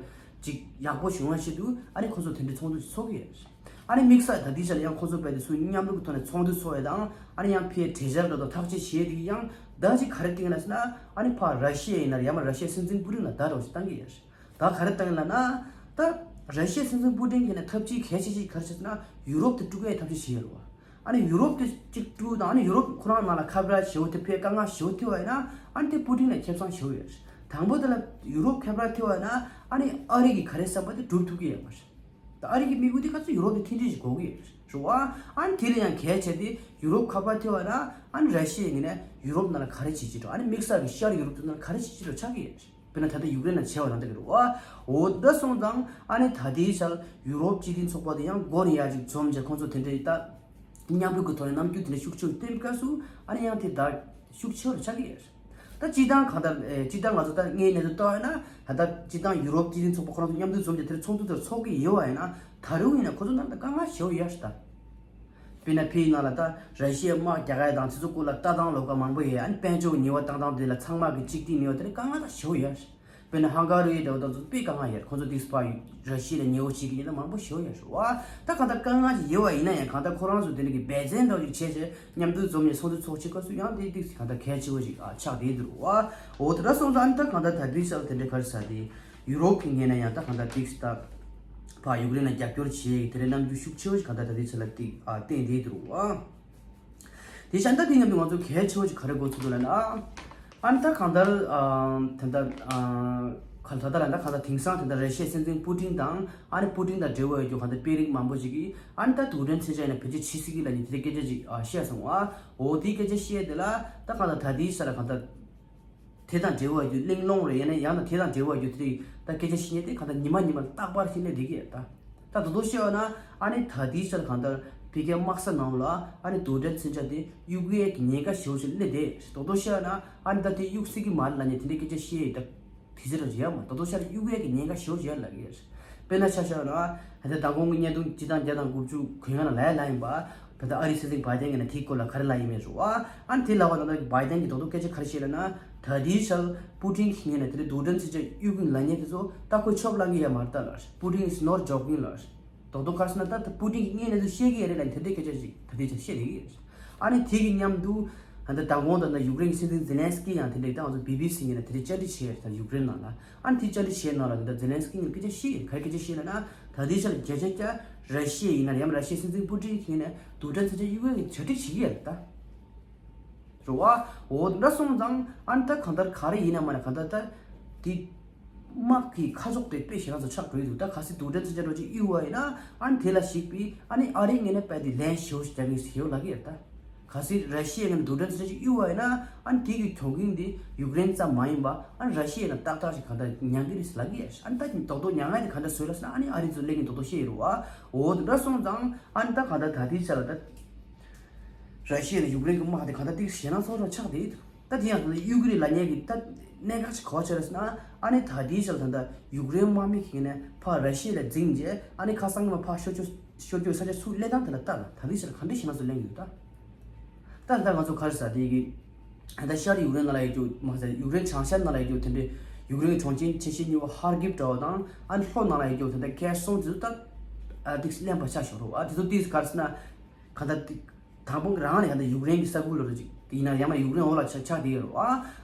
ཅིག་ཡག་པོ་ཞིག་ཡོང་བ་ཆེད་དུ། ཨ་ནི་ཁོ་ཚོ་དེ་འདྲའི་ཚོགས་འདུ་ཞིག་ཚོགས་ཀྱི་ཡོད་རེད། ཨ་ནི་དམིགས་བསལ་ད་ལྟའི་ཆར་ལ་ཡང་ཁོ་ཚོ་རྦད་དེ་ཚུར་མཉམ་རུབ་ཀྱི་ཐོག་ནས་ཚོགས་འདུ་ཚོགས་ཡས་དང་། ཨ་ནི་ཡང་ཕར་གྲོས་འཆར་འདྲ་དང་ཐག་གཅོད་བྱེད་ཡས་དེ་ཡང་ད་ཅིག་ག་རེ་བསྟན་ལབ་ཟེར་ན། ཨ་ནི་ཕར་ར་ཤི་ཡ་ཡིན་ན་ཡང་མ་ར་ཤི་ཡའི་སྲིད་འཛིན་པུ་ཏིན་ལ་བརྡ་འདྲ་བོ་ཞིག་བཏང་གི་ཡོད་རེད། ད་ག་རེ་བཏང་ལབ་ན། ད་ར་ཤི་ཡའི་སྲིད་འཛིན་པུ་ཏིན་གྱིས་ནས་ཐབས་ཇུས་གལ་ཆེ་ཤོས་ག་རེ་བྱས་ཟེར་ན། ཡུ་རོབ་དེ་དཀྲུག་ཡས་ཐབས་ཇུས་བྱེད་ཡོད་རེད་བ། ཨ་ནི་ཡུ་རོབ་དེ་གཅིག་དཀྲུག་དང་། ཨ་ནི་ཡུ་རོབ་ཁོ་རང་ནང་ལ་ཁ་བྲལ་ཞེ་པོ་དེ་ཕར་དཀའ་ངལ་ཞེ་པོ་ཐེབས་པ་ཡིན་ན། ཨ་ནི་དེ་པུ་ཏིན་ལ་ཁེ་བཟང་ཞེ་པོ་ཡོད་རེད། དང་པོ་དེ་ལ་ཡུ་རོབ་ཁ་བྲལ་ཐེབས་པ་ཡིན་ན། ཨ་ནི་ཨ་རི་གིས་ག་རེ་བསམ་པ་དེ་སྒྲུབ་ཐུབ་ཀྱི་ཡོད་མ་རེད། ད་ཨ་རི་གི་དམིགས་ཡུལ་དེ་ག་ཚོད་ཡུ་རོབ་དེ་མཐུན་སྒྲིལ་ཞིག་དགོས་ཀྱི་ཡོད་རེད་བ། ཨ་ནི་དེ་ལ་ཡང་གལ་ཆེ་དེ་ཡུ་རོབ་ཁ་བྲལ་ཐེབས་པ་ན། ཨ་ནི་ར་ཤི་ཡའི་ངོས་ནས་ཡུ་རོབ་ནང་ལ་ག་རེ་བྱེད་ཀྱི་འགྲོ། ཨ་ནི་དམིགས་བསལ་གྱི་ཤར་ཡུ་རོབ་དེ་ནང་ལ་ག་རེ་བྱེད་ཀྱི་འགྲོ་ཆགས་ཀྱི་ཡོད་རེད། དཔེར་ན་ད་ལྟ་ཡུཀ་རེན་ལ་བྱས་པ་ནང་ལྟར་གྱི་རེད་བ། འོ་ད་སོང་ཙང་ཨ་ནི་ད་ལྟའི་ཆར་ཡུ་རོབ་སྤྱི་མཐུན་ཚོགས་པ་དེ་ཡང་མགོ་ནས་ཡར་ཅིག་འཛོམས་བྱས་ཁོང་ཚོ་དེ་འདྲའི་ད་མཉམ་རུབ་ཀྱི་ཐོག་ནས་རྣམ་འགྱུར་དེ་འདྲ་ཤུགས་ཆེ་བོ་བསྟན་སྐབས་སུ། ཨ་ནི་ཡང་དེ་ད་ཤུགས་ཆེ་བོ་ཆགས་ཀྱི་ཡོད་རེད། ད་སྤྱིར་བཏང་གང་ལྟར་ཨེ་སྤྱིར་བཏང་ང་ཚོ་ད་སྔའི་གནས་ཚུལ་ལྟ་བ་ཡིན་ན། ད་ལྟ་སྤྱིར་བཏང་ཡུ་རོབ་སྤྱི་མཐུན་ཚོགས་པ་ཁོ་རང་ཚོ་མཉམ་དུ་འཛོམས་ཏེ་དེར་ཚོགས་འདུ་དེར་ཚོགས་ཀྱི་ཡོད་པ་ཡིན་ན། ད་རུང་ཡིན་ན་ཁོ་ཚོ་ནང་ལ་དཀའ་ངལ་ཞེ་པོ་ཡོད་རེད་ད། དཔེར་ན་ཕའི་ནང་ལ་ད་ར་ཤི་ཡའི་དམག་རྒྱག་ཡ་དང་དེ་ཚོ་སྐོར་ལ་ལྟ་སྟངས་ལོགས་ཀ་མང་པོ་ཡོད། ཨ་ནི་དཔལ་འབྱོར་ཉེས་པ་བཏང་སྟངས་དེ་ལ་ཚང་མ་གི་གཅིག་སྒྲིལ་མེད་པ་དེ་ལ་དཀའ་ངལ་ད་ཞེ་པོ་ཡོད་རེད། དཔེར་ན་ཧང་ག་རི་འདྲ་བོ་དང་ཚོ་དཔེ་དཀའ་ངལ་ཡོད། ཁོང་ཚོ་དེ་ཕར་ར་ཤི་ཡ་ལ་ཉེ་བོ་བྱེད་ཀྱི་ཡིན་ན་མང་པོ་ཞེ་པོ་ཡོད་རེད་བ། ད་གང་ལྟར་དཀའ་ངལ་ཅིག་ཡོད་པ་ཡིན་ན་ཡང་། གང་ལྟར་ཁོ་རང་ཚོ་དེ་འདྲ་གི་འབད་བརྩོན་འདྲ་བོ་ཅིག་བྱས་བྱས་མཉམ་དུ་འཛོམས་ནས་ཚོགས་འདུ་ཚོགས་བྱེད་སྐབས་སུ་ཡང་དེ་ཏིག་གང་ལྟར་གལ་ཆེ་བོ་ཞིག་ཨ་ཆགས་བསྡད་འདུག་བ། འོ་དེ་འདྲ་སོང་ཙང་ཨ་ནི་ད་གང་ལྟར་ད་ལྟའི་ཆར་དེ་འདྲ་ག་རེ་ཟེར་དེ། ཡུ་རོབ་ཀྱི་ངོས་ནས་ཡང་ད་གང་ལྟར་ཏིག་ད་ཕར་ཡུཀ་རེན་ལ་རྒྱབ་སྐྱོར་བྱེད་དེ་འདྲའི་རྣམ་འགྱུར་ཤུགས་ཆེ་བོ་ཞིག་གང་ལྟར་ད་ལྟའི་ཆར་ལ་ཏིག་ཨ་བསྟན་བསྡད་འདུག་བ། དེ་བཞིན་ད་དེ་མཉམ་དུ་ང་ཚོ་གལ་ཆེ་བོ་ཞིག་ག་རེ་གོ་ཚུལ་འདུག་ལབ་ན། ཨ་ནི་ད་གང་ལྟར་ཨ་ད་ལྟ་ཨ་ ག་ད་ལྟ་ལ་ད་གང་ལྟར་དེང་སང་དེ་འདྲ་ར་ཤི་ཡའི་སྲིད་འཛིན་པུ་ཏིན་དང་ཨ་ནི་པུ་ཏིན་དང་འབྲེལ་བ་ཡོད་རྒྱུ་གང་ལྟར་དཔོན་རིགས་མང་པོ་ཞིག་གིས་ཨ་ནི་ད་རྡུལ་ཕྲན་མཚོན་ཆ་ཡིན་ན་བེད་སྤྱོད་བྱེད་སྲིད་ཀྱི་ལབ་ནས་དེ་འདྲའི་སྐད་ཆ་ཅིག་ཨ་བཤད་སོང་ཨ། འོ་དེའི་སྐད་ཆ་བཤད་དེ་ལ་ད་གང་ལྟར་ད་ལྟའི་ཆ་ལ་གང་ལྟར་དེ་དང་འབྲེལ་བ་ཡོད་རྒྱུ་གླེང་སློང་རེད། ཡང་ན་ཡང་ན་དེ་དང་འབྲེལ་བ་ཡོད་རྒྱུ་དེ་རིགས་ད་སྐད་ཆ་བཤད་མཁན་དེ་གང་ལྟར་ཉི་མ་ཉི་མ་ལ་རྟག་པར་ཞིག་སླེབས་བསྡད་ཀྱི་ཡོད་ད། ད་དོ་དོ་བཤད་ཡོད་ན་ཨ་ནི་ད་ལྟའི་ཆ་ལ་གང་ལྟར་ཕ་གིའི་དམག་ས་ནང་ལ་ཨ་ནི་རྡུལ་ཕྲན་མཚོན་ཆ་དེ་གཡུག་ཡས་ཀྱི་ཉེན་ཁ་ཞེ་པོ་ཞིག་སླེབས་བསྡད། དོ་དོ་བཤད་ཡོད་ན་ཨ་ནི་ད་དེ་གཡུག་སྲིད་ཀྱི་མ་རེད་ལབ་ནས་དེ་འདྲའི་སྐད་ཆ་བཤད་ཡོད་ད། དེ་ཚོ་རང་བྱེད་ཡ་མ་རེད། དོ་དོ་ཤར་གཡུག་ཡས་ཀྱི་ཉེན་ཁ་ཞེ་པོ་ཅིག་ཡོད་ལབ་ཀྱི་ཡོད། དཔེར་ན་ཆ་བཞག་ན་ད་ལྟ་མདང་དགོང་གི་བརྙན་ཐུང་སྤྱི་ཟླ་བརྒྱ་དང་དགུ་བཅུ་གོ་ལྔ་ནང་ལ་ཡ་ལབ་ཡིན་པ། ད་ལྟ་ཨ་རིའི་སྲིད་འཛིན་བྷའི་ཏན་གྱིས་ནི་དེའི་སྐོར་ལ་ག་རེ་ལབ་ཡིན་མེད་རུང་ཨ། ཨ་ནི་དེ་ལབ་པ་ད་ལྟ་བྷའི་ཏན་གྱིས་རྡོག་རྡོག་སྐད་ཆ་ག་རེ་བཤད་ལབ་ན། ད་ལྟའི་ཆར་པུ་ཏིན་གྱི་ངོས་ནས་དེ་འདྲའི་རྡུལ་ཕྲན་མཚོན་ཆ་གཡུག་གི་ལབ་མཁན་དེ་ཚོ་ད་ཁོས་ཆོབ་ལངས་ཀྱི་ཡ་མ་རེད་ད་ལབ། Putin is not joking ལབ། རྡོག་རྡོག་ག་རེ་ཟེར་ན་ད་ད་པུ་ཏིན་གྱི་ངོས་ནས་ཚོ་བཤད་ཀྱི་ཡ་རེད་ལབ་དེ་འདྲའི་སྐད་ཆ་ཞིག་ད་ལྟའི་ཆར་བཤད་བསྡད་ཀྱི་ཡོད། ཨ་ནི་དེ་གི་མཉམ་དུ་ད་ལྟ་མདང་དགོང་ད་ལྟ་ཡུཀ་རེན་གྱི་སྲིད་འཛིན་ཛེ་ལན་སི་ཀི་ཡང་དེ་འདྲའི་ད་ང་ཚོ་བི་བི་སི་ངོས་ནས་དེ་འདྲའི་བཅར་འདྲི་བྱས་ཡོད་རེད་ད་ཡུཀ་རེན་ནང་ལ། ཨ་ནི་དེ་བཅར་འདྲི་བྱས་ནང་ལ་ད་ལྟ་ཛེ་ལན་སི་ཀི་ངོས་ནས་སྐད་ཆ་བཤད་ཡོད། ག་རེ་སྐད་ཆ་བཤད་ལབ་ན་ད་ལྟའི་ཆར་བརྒྱ་ཆ་བརྒྱ་ར་ཤི་ཡ་ཡིན་ན་ཡང་ར་ཤི་ཡའི་སྲིད་འཛིན་པུ་ཏིན་གྱི་ངོས་ནས་རྡུལ་ཕྲན་མཚོན་ཆ་གཡུག་ཡ་གི་གྲ་སྒྲིག་བྱེད་ཀྱི་ཡོད་རེད་ད། རེད་བ། འོ་འདྲ་སོང་ཙང་ཨ་ནི་ད་གང་ལྟར་ག་རེ་ཡིན་ན་མ་ན་གང་ལྟར་ད་དེ་དམག་གི་ཁ་ཕྱོགས་དེ་དཔེ་ཞེ་དྲག་ཏུ་ཆགས་འགྲོ་ཡི་འདུག་ད་གལ་སྲིད་རྡུལ་ཕྲན་མཚོན་ཆ་འདྲ་ཅིག་གཡུག་པ་ཡིན་ན་ཨ་ནི་དེ་ལ་གཞིགས་པའི་ཨ་ནི་ཨ་རིའི་ངོས་ནས་དཔེ་དེ་ལན་ཞེ་པོ་ཞིག་རྒྱག་གི་ཡོད་ལབ་ཀྱི་ཡོད་ད། གལ་སྲིད་ར་ཤི་ཡའི་ངོས་ནས་རྡུལ་ཕྲན་མཚོན་ཆ་ཅིག་གཡུག་པ་ཡིན་ན་ཨ་ནི་དེ་གི་གྱོང་གུན་དེ་ཡུཀ་རེན་ཙམ་མ་ཡིན་པ་ཨ་ནི་ར་ཤི་ཡ་ལ་ཏག་ཏག་ཞིག་གང་ལྟར་མྱངས་ཀྱི་རེད་ལབ་ཀྱི་ཡོད། ཨ་ནི་ད་རྡོག་རྡོག་མྱངས་ཡ་དེ་གང་འདྲ་བཟོས་ལབ་ཟེར་ན་ཨ་ནི་ཨ་རི་ཚོ་སླེབས་ཀྱི་རྡོག་རྡོག་བཤད་ཡོད་རེད་བ། འོ་དེ་འདྲ་སོང་ཙང་ཨ་ནི་ད་གང་ལྟར་ད་ལྟའི་ཆ་ལ་ད། ར་ཤི་ཡ་དང་ཡུཀ་རེན་གྱི་དམག་དེ་གང་ལྟར་ཏིག་ཞེད་སྣང་ཚ་པོ་ཞིག་ཆགས་བསྡད་འདུག་ད་དེ་ཡང་ད་ལྟ་གཡུག་གི་རེད་ལབ་མཁན་གྱི་ད་གནད་འགག་ཅིག་ག་པར་ཆགས་རེད་ཟེར་ན་ཨ་ནི་ད་ལྟའི་ཆར་ད་ལྟ་ཡུཀ་རེན་དམག་མི་གི་ནས་ཕར་ར་ཤི་ཡ་ལ་འཛིངས་རྗེས་ཨ་ནི་ཁ་སང་ཉི་མ་ཕར་ཤོར་རྒྱུ་ཤོར་རྒྱུ་ས་ཆ་ཚུར་སླེབས་སྟངས་དེ་ལ་ལྟ་ལ་ད་ལྟའི་ཆར་ག་འདྲ་ཞེད་སྣང་ཚུར་སླེབས་ཀྱི་འདུག་ད་ད་ལྟ་ང་ཚོ་ག་རེ་ཟེར་དེ་གི་ད་ལྟ་ཤར་ཡུཀ་རེན་ནང་ལ་ཡོད་རྒྱུ་མ་ཟད་ཡུཀ་རེན་བྱང་ཤར་ནང་ལ་ཡོད་རྒྱུ་དེ་འདྲའི་ཡུཀ་རེན་གྱི་གྲོང་ཁྱེར་ཆེ་ཤོས་གཉིས་པ་ཧར་ཀིབ་འདྲ་བོ་དང་ཨ་ནི་ལྷོ་ནང་ལ་ཡོད་རྒྱུ་དེ་འདྲ་ཁེར་སོང་དེ་ཚོ་ད་ཨ་ཏིག་སླེབས་པ་ཆགས་ཤོར་རོ། ཨ་དེ་ཚོ་ཏིག་ག་རེ་ཟེར་ན། གང་ལྟར་དེ་དང་པོ་རང་ནས་གང་ལྟར་ཡུཀ་རེན་གྱི་ས་ཁུལ་ལ་རུ་ཅིག་ཡིན་ན་ཡང་མ་ཡུཀ་རེན་འོག་ལ་ཆགས་ཆགས་བསྡད་ཡོད་རེད་བ།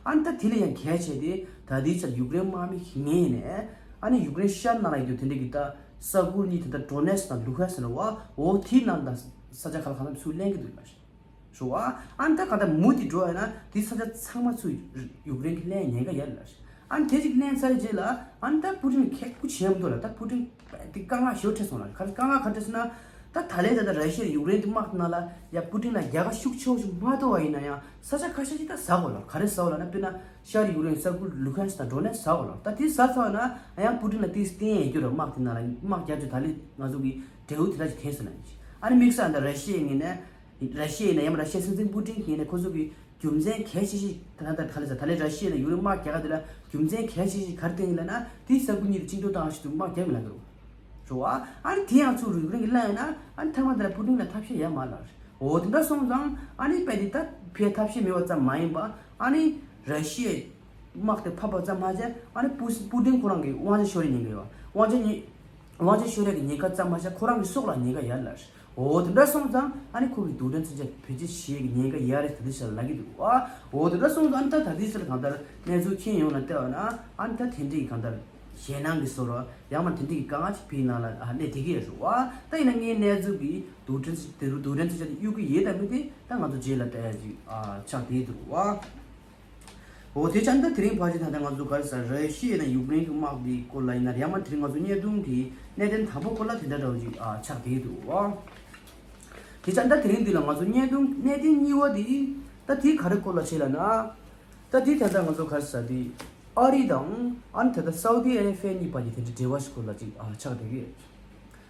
ཨ་ནི་ད་དེ་ལས་ཡང་གལ་ཆེ་དེ་ད་ལྟའི་ཆར་ཡུཀ་རེན་དམག་མི་ངོས་ནས་ཨ་ནི་ཡུཀ་རེན་ཤར་ནང་ལ་ཡོད་དེ་འདྲ་གི་ད་ས་ཁུལ་གཉིས་དེ་ད་ཌོ་ནེ་སི་དང་ལུ་ཧན་སི་ཟེར་བ་འོ་དེ་ནང་ད་ས་ཆ་ཁག་ལ་གང་ལྟར་ཚུར་ལེན་གི་འདུག་ལ་ཞེས་རེད་བ། ཨ་ནི་ད་གང་ལྟར་མུ་མཐུད་འགྲོ་ཡ་ན་དེ་ས་ཆ་ཚང་མ་ཚུར་ཡུཀ་རེན་གྱིས་ལེན་ཉེན་ཁ་ཡོད་ལ་ཞེས། ཨ་ནི་དེ་ཅིག་ལེན་ཚར་རྗེས་ལ་ཨ་ནི་ད་པུ་ཏིན་ཁེ་ཁུ་བྱེད་མི་འདུག་ལ་ད་པུ་ཏིན་དེ་དཀའ་ངལ་ཞེ་པོ་འཕྲད་སོང་ལ་ག་རེ་དཀའ་ངལ་ག་འཕྲད་ཟེར་ན། ད་ད་ལན་ད་ལྟ་ར་ཤི་ཡ་ཡུཀ་རེན་དེ་དམག་ནང་ལ་ཡ་པུ་ཏིན་ལ་རྒྱལ་ཁ་ཤུགས་ཆེ་བོ་ཞིག་མ་ཐོབ་པ་ཡིན་ན་ཡང་ས་ཆ་ཁ་ཤས་ཤིག་ད་ཟ་དགོས་ལ་ག་རེ་ཟ་དགོས་ལ་ན་དཔེར་ན་ཤར་ཡུཀ་རེན་ས་ཁུལ་ལུ་ཧན་སི་དང་ཌོ་ནེ་སི་ཟ་དགོས་ལ་ད་དེ་ཟ་ཚར་བ་ན་ཡང་པུ་ཏིན་ལ་དེ་བརྟེན་ཡོད་རྒྱུ་ར་དམག་དེ་ནང་ལ་དམག་རྒྱག་རྒྱུ་ད་ལན་ང་ཚོ་གི་འབྲས་བུ་དེ་འདྲ་ཞིག་ཐོན་སོང་ན་ཡིན་ཨ་ནི་དམིགས་བསལ་ད་ར་ཤི་ཡའི་ངོས་ནས། ར་ཤི་ཡ་ཡིན་ན་ཡང་ར་ཤི་ཡའི་སྲིད་འཛིན་པུ་ཏིན་གྱིས་ནས་ཁོ་ཚོ་གི་རྒྱུ་མཚན་གལ་ཆེ་ཤོས་ད་ལྟ་ག་ལ་ཟེར་ད་ལན་ར་ཤི་ཡ་ལ་ཡུཀ་རེན་དམག་རྒྱག་ག་དེ་ལ་རྒྱུ་མཚན་གལ་ཆེ་ཤོས་ག་རེ་བསྟན་ཡིན་ལབ་ན་དེའི་ས་ཁུལ་གཉིས་ལ་བཅིངས་འགྲོལ་བཏང་ཞིག་ཏུ་དམག་རྒྱག་མི་ལ་འགྲོ་རོ་ཨ། ཨ་ནི་དེ་ཡང་ཚུར་ཡུཀ་རེན་གྱིས་བླངས་ཡོད་ན་ཨ་ནི་ཐ་མ་དེ་ལ་པུ་ཏིན་ལ་ཐབས་ཤེས་ཡོད་མ་ལ་འོ་དེ་འདྲ་སོང་ཙང་ཨ་ནི་དཔེ་དེ་ད་ཕའི་ཐབས་ཤེས་མེད་པ་ཙམ་མ་ཡིན་པ་ཨ་ནི་ར་ཤི་ཡའི་དམག་དེ་ཕབ་པ་ཙམ་མ་བྱས་ཨ་ནི་པུ་པུ་ཏིན་ཁོ་རང་གི་དབང་ཆ་ཤོར་ཡའི་ཉེན་ཁ་ཡོད་དབང་ཆ་ཉེ། དབང་ཆ་ཤོར་ཡ་གི་ཉེན་ཁ་ཙམ་མ་ཟད་ཁོ་རང་གི་སྲོག་ལ་ཉེན་ཁ་ཡོད་ལ། འོ་དེ་འདྲ་སོང་ཙང་ཨ་ནི་ཁོ་གི་རྡུལ་ཕྲན་མཚོན་ཆ་བེད་སྤྱོད་བྱེད་ཡ་གི་ཉེན་ཁ་ཡོད་རེད་ད་ལྟའི་ཆར་ལབ་ཀྱི་འདུག་ཨ། འོ་དེ་འདྲ་སོང་ཙང་ཨ་ནི་ད་ད་ལྟའི་ཆར་གང་ལྟར་གནས་ཚུལ་མཁྱེན་ཡོང་ན་བལྟས་པ་ན་ཨ་ནི་ད་དེ་འདྲའི་གི་གང་ལྟར་ཞེད་སྣང་གི་བཟོ་འདྲ་ཡང་མ་དེ་འདྲའི་གི་དཀའ་ངལ་ཅིག་ཕའི་ནང་ལ་ཨ་གནས་བསྡད་ཀྱི་ཡོད་རེད་བ། ད་ཡིན་ན་ངའི་གནས་ཚུལ་གི་རྡུལ་ཕྲན་དེ་རུ་རྡུལ་ཕྲན་མཚོན་ཆ་དེ་གཡུག་གི་ཡོད་དམ་མེད་དེ་ད་ང་ཚོ་རྗེས་ལ་བལྟ་ཡ་ཅིག་ཨ་ཆགས་བསྡད་འདུག་བ། འོ་དེ་ཙང་ད་དེ་རིང་ཕལ་ཆེར་ད་ལྟ་ང་ཚོ་ག་རེ་ཟེར་ར་ཤི་ཡ་དང་ཡུཀ་རེན་གྱི་དམག་འདིའི་སྐོར་ལ་ཡིན་ན་རེད་ཡང་མ་དེ་རིང་ང་ཚོ་བརྙན་ཐུང་གི་གནད་དོན་དང་པོ་སྐོར་ལ་དེ་འདྲ་འདྲ་བོ་ཅིག་ཨ་ཆགས་བསྡད་འདུག་བ། དེ་ཙང་ད་དེ་རིང་འདི་ལ་ང་ཚོ་བརྙན་ཐུང་གནད་དོན་གཉིས་པ་འདི་ད་དེ་ག་རེ་སྐོར་ལ་བྱས་ལབ་ན། ད་དེ་ད་ལྟ་ང་ཚོ་ག་རེ་ཟེར་དེ་ཨ་རི་དང་ཨ་ནི་ད་ལྟ་སའུ་ཏི་ཨ་རེ་ཕི་ཡ་གཉིས་བར་གྱི་དེ་འདྲའི་འབྲེལ་བ་ཞིག་སྐོར་ལ་ཅིག་ཨ་ཆགས་བསྡད་ཀྱི་ཡོད།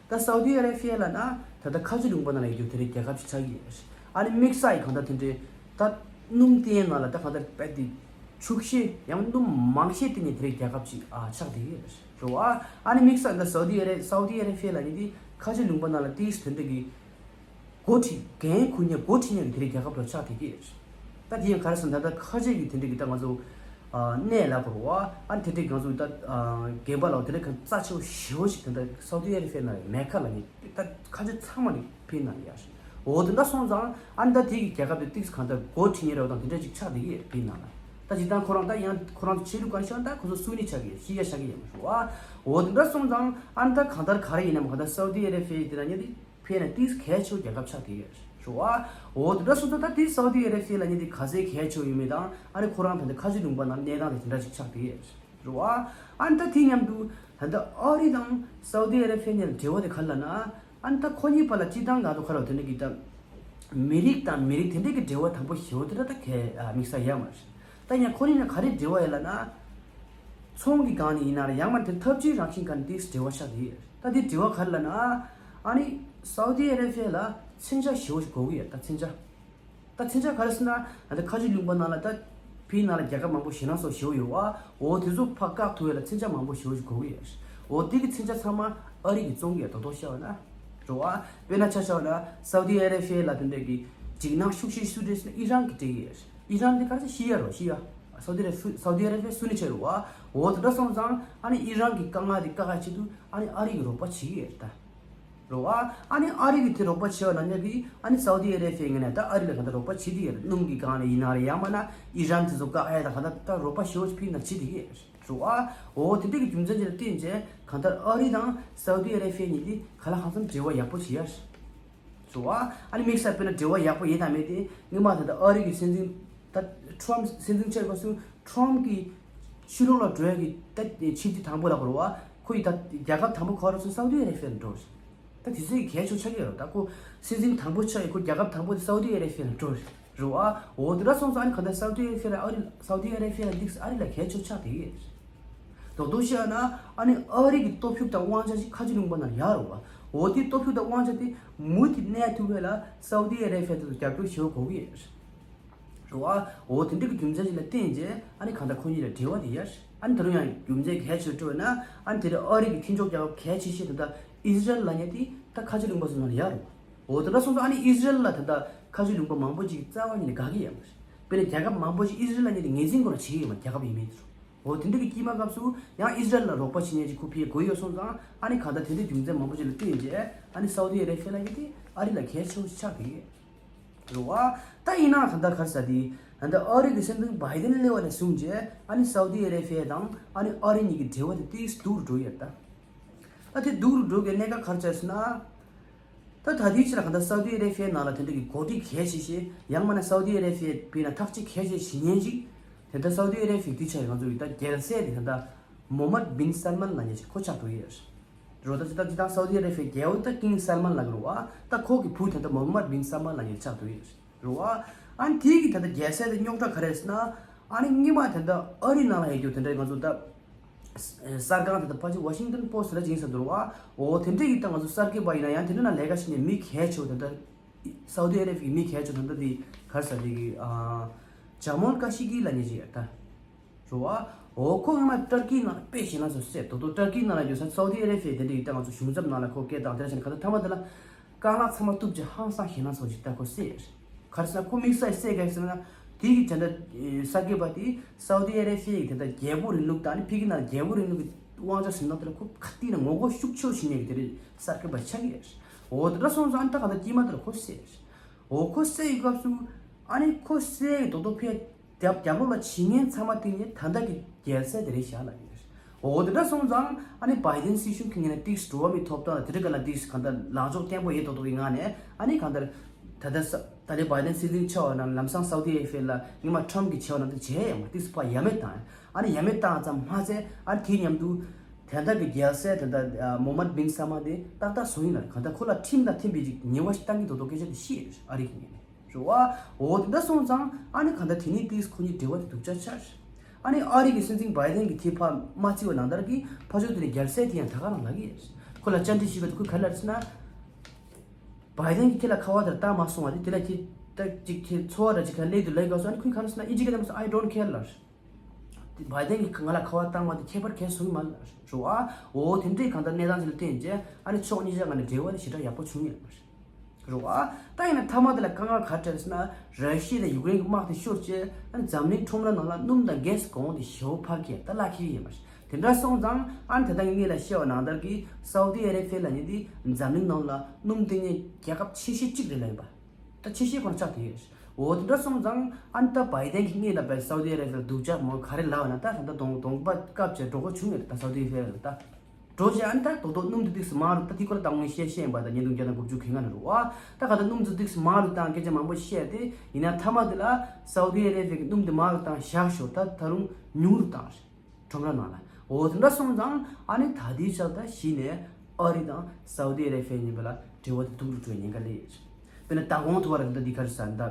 ད་སའུ་ཏི་ཨ་རེ་ཕི་ཡ་ལབ་ན་ད་ལྟ་ཁ་ཆེ་ལུང་པ་ནང་ལ་ཡོད་རྒྱུ་དེ་འདྲའི་རྒྱལ་ཁབ་ཅིག་ཆགས་ཀྱི་ཡོད་རེད། ཨ་ནི་དམིགས་བསལ་གྱི་གང་ལྟར་དེ་འདྲའི་ད་སྣུམ་བསྟེན་ནང་ལ་ད་གང་ལྟར་རྦད་དེ་ཕྱུག་བཤད་ཡང་སྣུམ་མང་བཤད་བསྟེན་ནས་དེ་འདྲའི་རྒྱལ་ཁབ་ཅིག་ཨ་ཆགས་བསྡད་ཀྱི་ཡོད་རེད་བ། ཨ་ནི་དམིགས་བསལ་ད་སའུ་ཏི་ཨ་རེ་སའུ་ཏི་ཨ་རེ་ཕི་ཡ་ལབ་མཁན་དེ་ཁ་ཆེ་ལུང་པ་ནང་ལ་ཏིས་དེ་འདྲ་གི་འགོ་ཁྲིད་འགན་འཁུར་མཁན་འགོ་ཁྲིད་མཁན་གྱི་དེ་འདྲའི་རྒྱལ་ཁབ་ལ་ཆགས་བསྡད་ཀྱི་ཡོད་རེད། ད་དེ་ཡང་ག་རེ་ཟེར་ན་ད་ལྟ་ཁ་ཆེ་གི་དེ་འདྲ་གི་ད་ང་ཚོ་ཨ་གནས་ལ་གོ་ར་བ་ཨ་ནི་དེ་འདྲའི་ང་ཚོ་ད་ཨ་རྒན་པ་ལ་དེ་འདྲ་གི་རྩ་ཆེ་བོ་ཞེ་པོ་ཞིག་ད་ལྟ་སའུ་ཏི་ཨ་རེ་ཕི་ཡ་ནང་མེ་ཁ་ལ་ནི་ད་ཁ་ཆེ་ཚང་མ་ནི་ཕི་ནང་ཡ་ཞིག་འོ་དེ་འདྲ་སོང་ཙང་ཨ་ནི་ད་དེ་གི་རྒྱལ་ཁབ་དེ་ཏིག་གང་ལྟར་འགོ་ཁྲིད་མཁན་རེ་བ་དང་དེ་འདྲ་ཅིག་ཆགས་བསྡད་ཀྱི་ཡོད་རེད་ཕི་ནང་ལ། ད་ཇི་ལྟར་ཁོ་རང་ད་ཡང་ཁོ་རང་ཚོ་ཆོས་ལུགས་ག་རེ་ཤོད་ན་ད་ཁོ་ཚོ་སུ་ནི་ཆགས་ཀྱི་ཡོད་ཤི་ཡ་ཆགས་ཀྱི་ཡོད་མ་རེད་བ། འོ་དེ་འདྲ་སོང་ཙང་ཨ་ནི་ད་གང་ལྟར་ག་རེ་ཡིན་ནམ་གང་ལྟར་སའུ་ཏི་ཨ་རེ་ཕི་ཡ་དེ་ན་ཉིད་དེ། ཕེ་ན་ཏིས་གལ་ཆེ་བོ་རྒྱལ་ཁབ་ཆགས་བསྡད་ཡོད་རེད་བ། འོ་དེ་འདྲ་སོང་ཙང་ད་ཏིས་སའུ་ཏི་ཨ་རེ་ཕི་ཡ་ལབ་མཁན་དེ་ག་ཚད་གལ་ཆེ་བོ་ཡོད་མེད་དང་ཨ་ནི་ཁོ་རང་ད་ལྟ་ཁ་ཆེ་ལུང་པ་ནང་གནས་སྟངས་དེ་དེ་འདྲ་ཞིག་ཆགས་བསྡད་ཡོད་རེད། རེད་བ། ཨ་ནི་ད་དེ་མཉམ་དུ་ད་ལྟ་ཨ་རི་དང་སའུ་དི་ཨ་ར་ཧྥི་ཡ་གཉིས་ལ་འབྲེལ་བ་དེ་ག་རེ་ལབ་ན། ཨ་ནི་ད་ཁོ་གཉིས་བར་ལ་སྤྱིར་བཏང་ག་དུས་ག་རེ་དེ་འདྲ་གི་ད་མི་རིགས་དང་མི་རིགས་དེ་འདྲ་གི་འབྲེལ་བ་དང་པོ་ཞེ་པོ་དེ་འདྲ་ད་གའི་དམིགས་བསལ་ཡོད་མ་རེད། ད་ཡང་ཁོ་གཉིས་ལ་ག་རེ་འབྲེལ་བ་ཡོད་ལབ་ན། ཚོང་གི་སྒང་ནས་ཡིན་ན་རེད། ཡང་མིན་དེ་འཐབ་ཇུས་རང་བཞིན་སྒང་ནས་ཏོག་ཙམ་འབྲེལ་བ་ཆགས་ཀྱི་ཡོད་རེད། ད་དེ་འབྲེལ་བ་ག་རེ་ལབ་ན། ཨ་ནི་སའུ་དི་ཨ་ར་ཧྥི་ཡ་ལ་མཚོན་ཆ་ཞེ་པོ་ཞིག་དགོས་ཀྱི་ཡོད། ད་མཚོན་ཆ། ད་མཚོན་ཆ་ག་རེ་ཟེར་ན། ད་ལྟ་ཁ་ཆེ་ལུང་པ་ནང་ལ་ད་ཕིའི་ནང་ལ་རྒྱལ་ཁབ་མང་པོ་ཞེད་སྣང་ཚ་པོ་ཞེ་པོ་ཡོད་བ། འོ་དེ་ཚོ་ཕར་བཀག་ཐུབ་ཡ་ལ་མཚོན་ཆ་མང་པོ་ཞེ་པོ་ཞིག་དགོས་ཀྱི་ཡོད། འོ་དེ་གི་མཚོན་ཆ་ཚང་མ་ཨ་རི་གིས་བཙོང་གི་ཡོད། རྡོག་རྡོག་བཤད་པ་ན། རེད་བ། དཔེར་ན་ཆ་བཞག་པ་ན་སའུ་དི་ཨ་ར་ཧྥི་ཡ་ལ་དེ་འདྲ་གི་འཇིགས་སྣང་ཤུགས་ཆེ་ཤོས་དེ་ཟེར་ན་ཨི་རན་གྱིས་སྤྲད་ཀྱི་ཡོད། ཨི་རན་དེ་ག་རེ་ཟེར། ཤི་ཡ་རེད་བ། ཤི་ཡ། སའུ་དི་ཨ་ར་ཧྥི་སའུ་དི་ཨ་ར་ཧྥི་ཡ་སུན་ནི་ཆེ་རེད་བ། འོ་དེ་འདྲ་སོང་ཙང་ཨ་ནི་ཨི་རན་གྱི་དཀའ་ངལ་དེ་བཀག་ཡ་ཆེད་དུ་ཨ་ནི་ཨ་རི་གིས་རོགས་པ་བྱེད་ཀྱི་ཡོད་ད། རེད་བ། ཨ་ནི་ཨ་རི་གིས་དེ་རོགས་པ་བྱས་པ་ན་ཉག་གི་ཨ་ནི་སའུ་དི་ཨ་ར་ཧྥི་ཡ་ངོས་ནས་ད་ཨ་རི་ལ་ག་འདྲ་རོགས་པ་བྱེད་ཀྱི་ཡོད་རེད། སྣུམ་གྱི་སྒང་ནས་ཡིན་ན་རེད། ཡང་མིན་ན་ཨི་རན་དེ་ཚོ་བཀག་ཡ་ད་ག་འདྲ་ད་རོགས་པ་ཞེ་པོ་ཅིག་ཕིའི་ནང་བྱེད་བསྡད་ཀྱི་ཡོད་རེད། རེད་བ། འོ་དེ་འདྲ་གི་རྒྱུ་མཚན་ཅིག་ལ་བརྟེན་བྱས་གང་ལྟར་ཨ་རི་དང་སའུ་དི་ཨ་ར་ཧྥི་ཡ་གཉིས་དེ་ག་ལ་གང་འཚམ་འབྲེལ་བ་ཡག་པོ་ཞིག་ཡོད་རེད། རེད་བ། ཨ་ནི་དམིགས་བསལ་དཔེར་ན་འབྲེལ་བ་ཡག་པོ་ཡོད་དང་མེད་དེ་སྔོན་མ་ད་ལྟ་ཨ་རི་གི་སྲིད་འཛིན་ད་ཁྲོམ་སྲིད་འཛིན་ཆགས་སྐབས་སུ་ཁྲོམ་གྱི་ཕྱི་ལོགས་ལ་འགྲོ་ཡ་གི་ད་ཆིབས་བསྒྱུར་དང་པོ་ལབ་དགོས་རེད་བ། ཁོ་ཡི་ད་རྒྱལ་ཁབ་དང་པོ་ག་རེ་སོང་། སའུ་དི་ཨ་ར་ཧྥི་ཡ་ལ་འགྲོ་རེད། ད་དེ་ཚོ་གི་གལ་ཆེ་ཆགས་ཀྱི་ཡོད་རེད། ད་ཁོ་སྲིད་འཛིན་དང་པོ་ཆགས་ཡི་ཁོ་རྒྱལ་ཁབ་དང་པོ་དེ་སའུ་དི་ཨ་ར་ཧྥི་ཡ་ལ་འགྲོ་རེད། རེད་བ། འོ་དེ་འདྲ་སོང་ཙང་ཨ་ནི་གང་ལྟར་སའུ་དི་ཨ་ར་ཧྥི་ཡ་ལ་ཨ་རི་སའུ་དི་ཨ་ར་ཧྥི་ཡ་ལ་འདི་ཨ་རི་ལ་གལ་ཆེ་ཆགས་བསྡད་ཡོད་རེད། རྡོག་རྡོག་བཤད་ན་ཨ་ནི་ཨ་རི་གི་སྟོབས་ཤུགས་དང་དབང་ཆ་ཞིག་ཁ་ཆེ་ལུང་པ་ནང་ཡོད་རེད་བ། འོ་དེ་སྟོབས་ཤུགས་དང་དབང་ཆ་དེ་མུ་མཐུད་གནས་ཐུབ་ཡ་ལ་སའུ་དི་ཨ་ར་ཧྥི་ཡ་དེ་ཚོ་རྒྱབ་སྐྱོར་ཞེ་པོ་དགོས་ཀྱི་ཡོད་རེད། རེད་བ། འོ་དེ་འདྲ་གི་རྒྱུ་མཚན་ཞིག་ལ་བརྟེན་བྱས་ཨ་ནི་གང་ལྟར་ཁོ་གཉིས་ལ་འབྲེལ་བ་དེ་ཡོད་རེད། ཨ་ནི་ད་རུང་ཡང་རྒྱུ་མཚན་གལ་ཆེ་ཤོས་ན་ཨ་ནི་དེ་རིང་ཨ་རི་གི་མཐུན་ཕྱོགས་རྒྱལ་ཁབ་གལ་ཆེ་ཤོས་དེ་དག་ཨི་ཟི་རལ་ལབ་མཁན་དེ་ད་ཁ་ཆེ་ལུང་པ་ཚོ་ནང་ལ་ཡོད་རེད། འོ་དེ་འདྲ་སོང་ཙང་ཨ་ནི་ཨི་ཟི་རལ་ལ་ད་ལྟ་ཁ་ཆེ་ལུང་པ་མང་པོ་ཅིག་རྩ་བ་ཉིད་ནས་དགའ་གི་ཡོད་མ་རེད། དཔེར་ན་རྒྱལ་ཁབ་མང་པོ་ཅིག་ཨི་ཟི་རལ་ལབ་མཁན་དེ་ངོས་འཛིན་ཁོ་རང་བྱེད་ཀྱི་ཡོད་མ་རེད། རྒྱལ་ཁབ་ཡིན་མིན་དེ་ཚོ། འོ་དེ་འདྲ་གི་དཀྱིལ་མ་སྐབས་སུ་ཡང་ཨི་ཟི་རལ་ལ་རོགས་པ་བྱེད་མཁན་ཅིག་ཁོ་ཕར་དགོས་ཡོད་སོང་ཙང་ཨ་ནི་གང་ལྟར་དེ་འདྲའི་རྒྱུ་མཚན་མང་པོ་ཅིག་ལ་བརྟེན་བྱས་ཨ་ནི་སའུ་དི་ཨ་ར་ཧྥི་ཡ་ལབ་མཁན་དེ་ཨ་རི་ལ་གལ་ཆེ་བོ་ཞིག་ཆགས་ཀྱི་ཡོད། རེད་བ། ད་ཡིན་ནའང་ད་ལྟ་ག་རེ་ཟེར་དེ། ད་ལྟ་ཨ་རི་གི་སྲིད་འཛིན་བྷའི་ཌེན་སླེབས་པ་ནས་བཟུང་བྱས་ཨ་ནི་སའུ་དི་ཨ་ར་ཧྥི་ཡ་དང་ཨ་ནི་ཨ་རི་གཉིས་ཀྱི་འབྲེལ་བ་དེ་ཏོག་ཙམ་སྡུག་རུ་འགྲོ་ཡོད་ད། ད་དེ་སྡུག་རུ་འགྲོ་དགོས་གནད་འགག་ག་རེ་ཆགས་ཟེར་ན། ད་ད་ལྟའི་ཆར་ལ་གང་ལྟར་སའུ་དི་ཨ་ར་ཧྥི་ཡའི་ནང་ལ་དེ་འདྲ་གི་འགོ་ཁྲིད་གལ་ཆེ་ཤོས་ཡང་མིན་ན་སའུ་དི་ཨ་ར་ཧྥི་ཡའི་དཔེར་ན་ཐག་གཅོད་གལ་ཆེ་ཤོས་བྱེད་མཁན་ཅིག་དེ་ལྟར་སའུ་དི་ཨ་ར་ཧྥི་ཡའི་དུས་ཆ་ཡི་ང་ཚོ་ཡི་ད་རྒྱལ་སྲས་དེ་ད་ལྟ་མོ་ཧམ་མད་བིན་སལ་མན་ལབ་མཁན་ཅིག་ཁོ་ཆགས་འདུག་ཡོད། རོ་ད་ཅི་ད་ཅི་ད་སའུ་དི་ཨ་ར་ཧྥི་ཡའི་རྒྱལ་པོ་ད་ཀིང་སལ་མན་ལབ་ཀྱི་རེད་བ། ད་ཁོ་གི་བུ་དེ་ད་མོ་ཧམ་མད་བིན་སལ་མན་ལབ་མཁན་ཆགས་འདུག་ཡོད། རེད་བ། ཨ་ནི་དེ་གི་ད་ལྟ་རྒྱལ་སྲས་དེ་རྙོག་དྲ་ག་རེ་ཟེར་ན། ཨ་ནི་སྔོན་མ་དེ་ད་ཨ་རི་ནང་ལ་ཡོད་རྒྱུ་དེ་འདྲ་ང་ཚོ་ད། གསར་ཁང་དེ་ད་ཕལ་ཆེར་ཝ་ཤིང་ཏོན་པོ་སི་ཊི་ར་ཅིག་ཡིན་ས་འདུག་བ། འོ་དེ་འདྲ་ཡིན་ད་ང་ཚོ་གསར་འགོད་པ་ཡིན་ན་ཡང་དེ་འདྲ་ན་ལས་ཀ་བྱེད་མཁན་མི་གལ་ཆེ་བོ་དེ་ད། སའུ་དི་ཨ་ར་ཧྥི་ཡའི་མི་གལ་ཆེ་བོ་དེ་ད་དེ་ག་རེ་ཟེར་དེ་གི་ཨ། ཇ་མོལ་ཀ་ཤི་ཀི་ལབ་མཁན་ཅིག་ཡོད་ད། རེད་བ། འོ་ཁོ་སྔོན་མ་ཏར་ཀིའི་ནང་ལ་དཔེ་ཞེད་སྣང་ཚ་པོ་བཟོས་འདུག་ཏར་ཀིའི་ནང་ལ་ཡོད་ས་སའུ་དི་ཨ་ར་ཧྥི་ཡ་དེ་འདྲ་ཡིན་ད་ང་ཚོ་གཞུང་ཚབ་ནང་ལ་ཁོ་སྐད་བཏང་དེ་འདྲ་བྱས་ནས་ག་ད་ཐ་མ་དེ་ལ་རྐང་ལག་ཚང་མ་གཏུབ་བྱས་ཧང་སང་ཞེད་སྣང་ཚ་པོ་ཞིག་ད་ཁོ་བཟོས། ག་རེ་ཟེར་ན་ཁོ་དམིགས་བསལ་བཤད་ག་རེ་ཟེར་ན། དེ་གི་དེ་འདྲ་གསར་འགོད་པ་དེ་སའུ་དི་ཨ་ར་ཧྥི་ཡའི་དེ་འདྲ་རྒྱལ་པོ་རིང་ལུགས་དང་ཨ་ནི་ཕ་གི་ནང་རྒྱལ་པོ་རིང་ལུགས་ཀྱི་དབང་ཆ་ཟིན་ན་དེ་ལ་ཁོ་ག་དུས་ན་ངོ་རྒོལ་ཤུགས་ཆེ་བོ་བྱེད་མཁན་གྱི་དེ་འདྲའི་གསར་འགོད་པ་ཆགས་ཀྱི་ཡོད། འོ་དེ་འདྲ་སོང་ཙང་ཨ་ནི་ད་ག་ད་དཀྱིལ་མ་དེ་ལ་ཁོ་བཟོས། འོ་ཁོ་བསད་ཡི་སྐབས་སུ། ཨ་ནི་ཁོ་བསད་ཡི་རྡོག་རྡོག་ཕེ། རྒྱབ་རྒྱབ་ལོགས་ལ་བྱེད་མཁན་ཚང་མ་དེ་ནི་ད་ལྟ་གི་རྒྱལ་སྲས་དེ་རེད་བཞག་ལབ་ཡོད། འོ་དེ་འདྲ་སོང་ཙང་ཨ་ནི་བྷའི་ཌེན་སྲིད་གཞུང་གི་ངོས་ནས་ཏིག་འགྲོ་བ་མིའི་ཐོབ་ཐང་ལ་དེ་འདྲ་ག་ལ་ཏིག་གང་ལྟར་ལངས་ཕྱོགས་བརྟན་པོ་ཡོད་རྡོག་རྡོག་གི་ངང་ནས་ཨ་ནི་གང་ལྟར། ད་ལྟ་ས་ད་ལྟའི་བྷའི་ཌེན་སྲིད་འཛིན་ཆགས་པ་ན་ལམ་སང་སའུ་དི་ཨ་ར་ཧྥི་ཡ་ལ་སྔོན་མ་ཊམ་གྱིས་བྱས་པ་ན་དེ་བྱས་ཡོད་མ་རེད། ཏིག་ཕར་ཡ་མེད་བཏང་ཨ་ནི་ཡ་མེད་བཏང་ཙམ་མ་ཟད་ཨ་ནི་དེའི་མཉམ་དུ། དེ་འདྲ་གི་རྒྱལ་སྲས་དེ་འདྲ་མོ་ཧམ་མད་བིན་སལ་མན་དེ་ཏག་ཏག་བཟོ་ཡིན་ལ་གང་ལྟར་ཁོ་ལ་ཁྲིམས་དང་མཐུན་པའི་ཅིག་ཉེས་པ་ཞིག་བཏང་གི་འདུག་རྡོག་སྐད་ཆ་དེ་བཤད་ཡོད་ཨ་རི་གི་ངོས་ནས། རེད་བ། འོ་དེ་འདྲ་སོང་ཙང་ཨ་ནི་གང་ལྟར་དེ་ནས་ཏིས་ཁོ་གཉིས་འབྲེལ་བ་དེ་སྡུག་ཅག་ཆགས། ཨ་ནི་ཨ་རི་གི་སྲིད་འཛིན་བྷའི་ཌེན་གྱིས་དེ་ཕར་མ་བརྩི་བ་ནང་ལྟར་གྱི་ཕར་ཕྱོགས་དེ་ནས་རྒྱལ་སྲས་དེ་ཡང་ད་ག་རང་ལབ་ཀྱི་ཡོད། ཁོ་ལ་བཅར་འདྲི་ཞུས་པ་དེ་ཁོས་ག་རེ་ལབ་ཟེར་ན། བྷའི་ཌེན་གྱིས་ཁྱེད་ལ་ཁ་པར་དེར་བཏང་མ་སོང་བ་དེ་དེ་ལ་ཁྱེད་ད་ཅིག་ཁྱེད་ཚོར་བ་འདྲ་ཅིག་ག་སླེབས་འདུག་ལབ་སྐབས་སུ་ཨ་ནི་ཁོས་ག་རེ་ཟེར་ན་ཨིན་ཇི་སྐད་ནང་མ་སོང་I don't care ལབ། བྷའི་ཌེན་གྱིས་ང་ལ་ཁ་པར་བཏང་བ་དེ་ཁྱད་པར་གང་ཡང་བཟོ་གི་མ་རེད་བ། འོ་དེ་འདྲའི་གང་ལྟར་གནས་སྟངས་ཅིག་ལ་བརྟེན་བྱས་ཨ་ནི་ཕྱོགས་གཉིས་ཆ་སྒང་ནས་འབྲེལ་བ་དེ་ཞེ་དྲག་ཡག་པོ་བྱུང་ཡོད་མ་རེད། རེད་བ། ད་ཡིན་ན་མཐའ་མ་དེ་ལ་དཀའ་ངལ་ག་རེ་འཕྲད་ཟེར་ན་ར་ཤི་ཡ་དང་ཡུཀ་རེན་གྱི་དམག་དེ་ཤོར་བྱས་ཨ་ནི་འཛམ་གླིང་ཁྲོམ་ར་ནང་ལ་སྣུམ་དང་གྷེ་སི་གོང་འོག་དེ་ཞེ་པོ་འཕར་གྱི་ད་བརླག་གི་ཡོད་མ་རེད། དེ་འདྲ་སོང་ཙང་ཨ་ནི་ད་ལྟ་ངས་སྔོན་ལ་བཤད་པ་ནང་ལྟར་གྱི་སའུ་དི་ཨ་ར་ཧྥི་ཡ་ལབ་མཁན་དེ་འཛམ་གླིང་ནང་ལ་སྣུམ་བཏོན་མཁན་རྒྱལ་ཁབ་ཆེ་ཤོས་གཅིག་རེད་ལབ་ཡིན་པ། ད་ཆེ་ཤོས་ཁོ་ན་ཆགས་བསྡད་ཡོད། འོ་དེ་འདྲ་སོང་ཙང་ཨ་ནི་ད་བྷའི་ཌེན་གྱིས་སྔོན་ལ་བས་སའུ་དི་ཨ་ར་ཧྥི་ཡ་ལ་སྡུག་ཅག་མོ་ག་རེ་ལབ་པ་ན་ད་ད་ལྟ་གདོང་གདོང་པ་བཀབ་བྱས་འགྲོ་དགོས་བྱུང་ཡོད་རེད། ད་སའུ་དི་ཨ་ར་ཧྥི་ཡ་ལ་ད་འགྲོ་བྱས་ཨ་ནི་ད་རྡོག་རྡོག་སྣུམ་དེ་ཏིག་ཙམ་མང་རུ་ད་དེ་ཁོ་ལ་ད་ངོས་བཤད་བཤད་ཡིན་པ་ད་ཉིས་སྟོང་བརྒྱ་དང་དགུ་བཅུ་གོ་ལྔ་ནས་རུ་བ། ད་ག་ད་སྣུམ་ཚོ་ཏིག་ཙམ་མང་རུ་བཏང་སྐད་ཆ་མང་པོ་བཤད་དེ་ཡིན་ན་མཐའ་མ་དེ་ལ་སའུ་དི་ཨ་ར་ཧྥི་ཡ་གི་སྣུམ་དེ་མང་རུ་བཏང་བཞག་ཞོར་ད་ད་རུང་ཉུང་རུ་བཏང་རེད། ཁྲོམ་ར་ནང་ལ། འོ་དེ་འདྲ་སོང་ཙང་ཨ་ནི་ད་ལྟའི་ཆར་ད་གཞི་ནས་ཨ་རི་དང་སའུ་དི་ཨ་རེ་བྷི་ཡ་གཉིས་པོ་ལ་འབྲེལ་བ་དེ་སྡུག་རུ་འགྲོ་བའི་ཉེན་ཁ་སླེབས་ཡོད། དཔེར་ན་ད་གོང་དུ་བར་ད་འདི་ག་རེ་ཟེར་ད།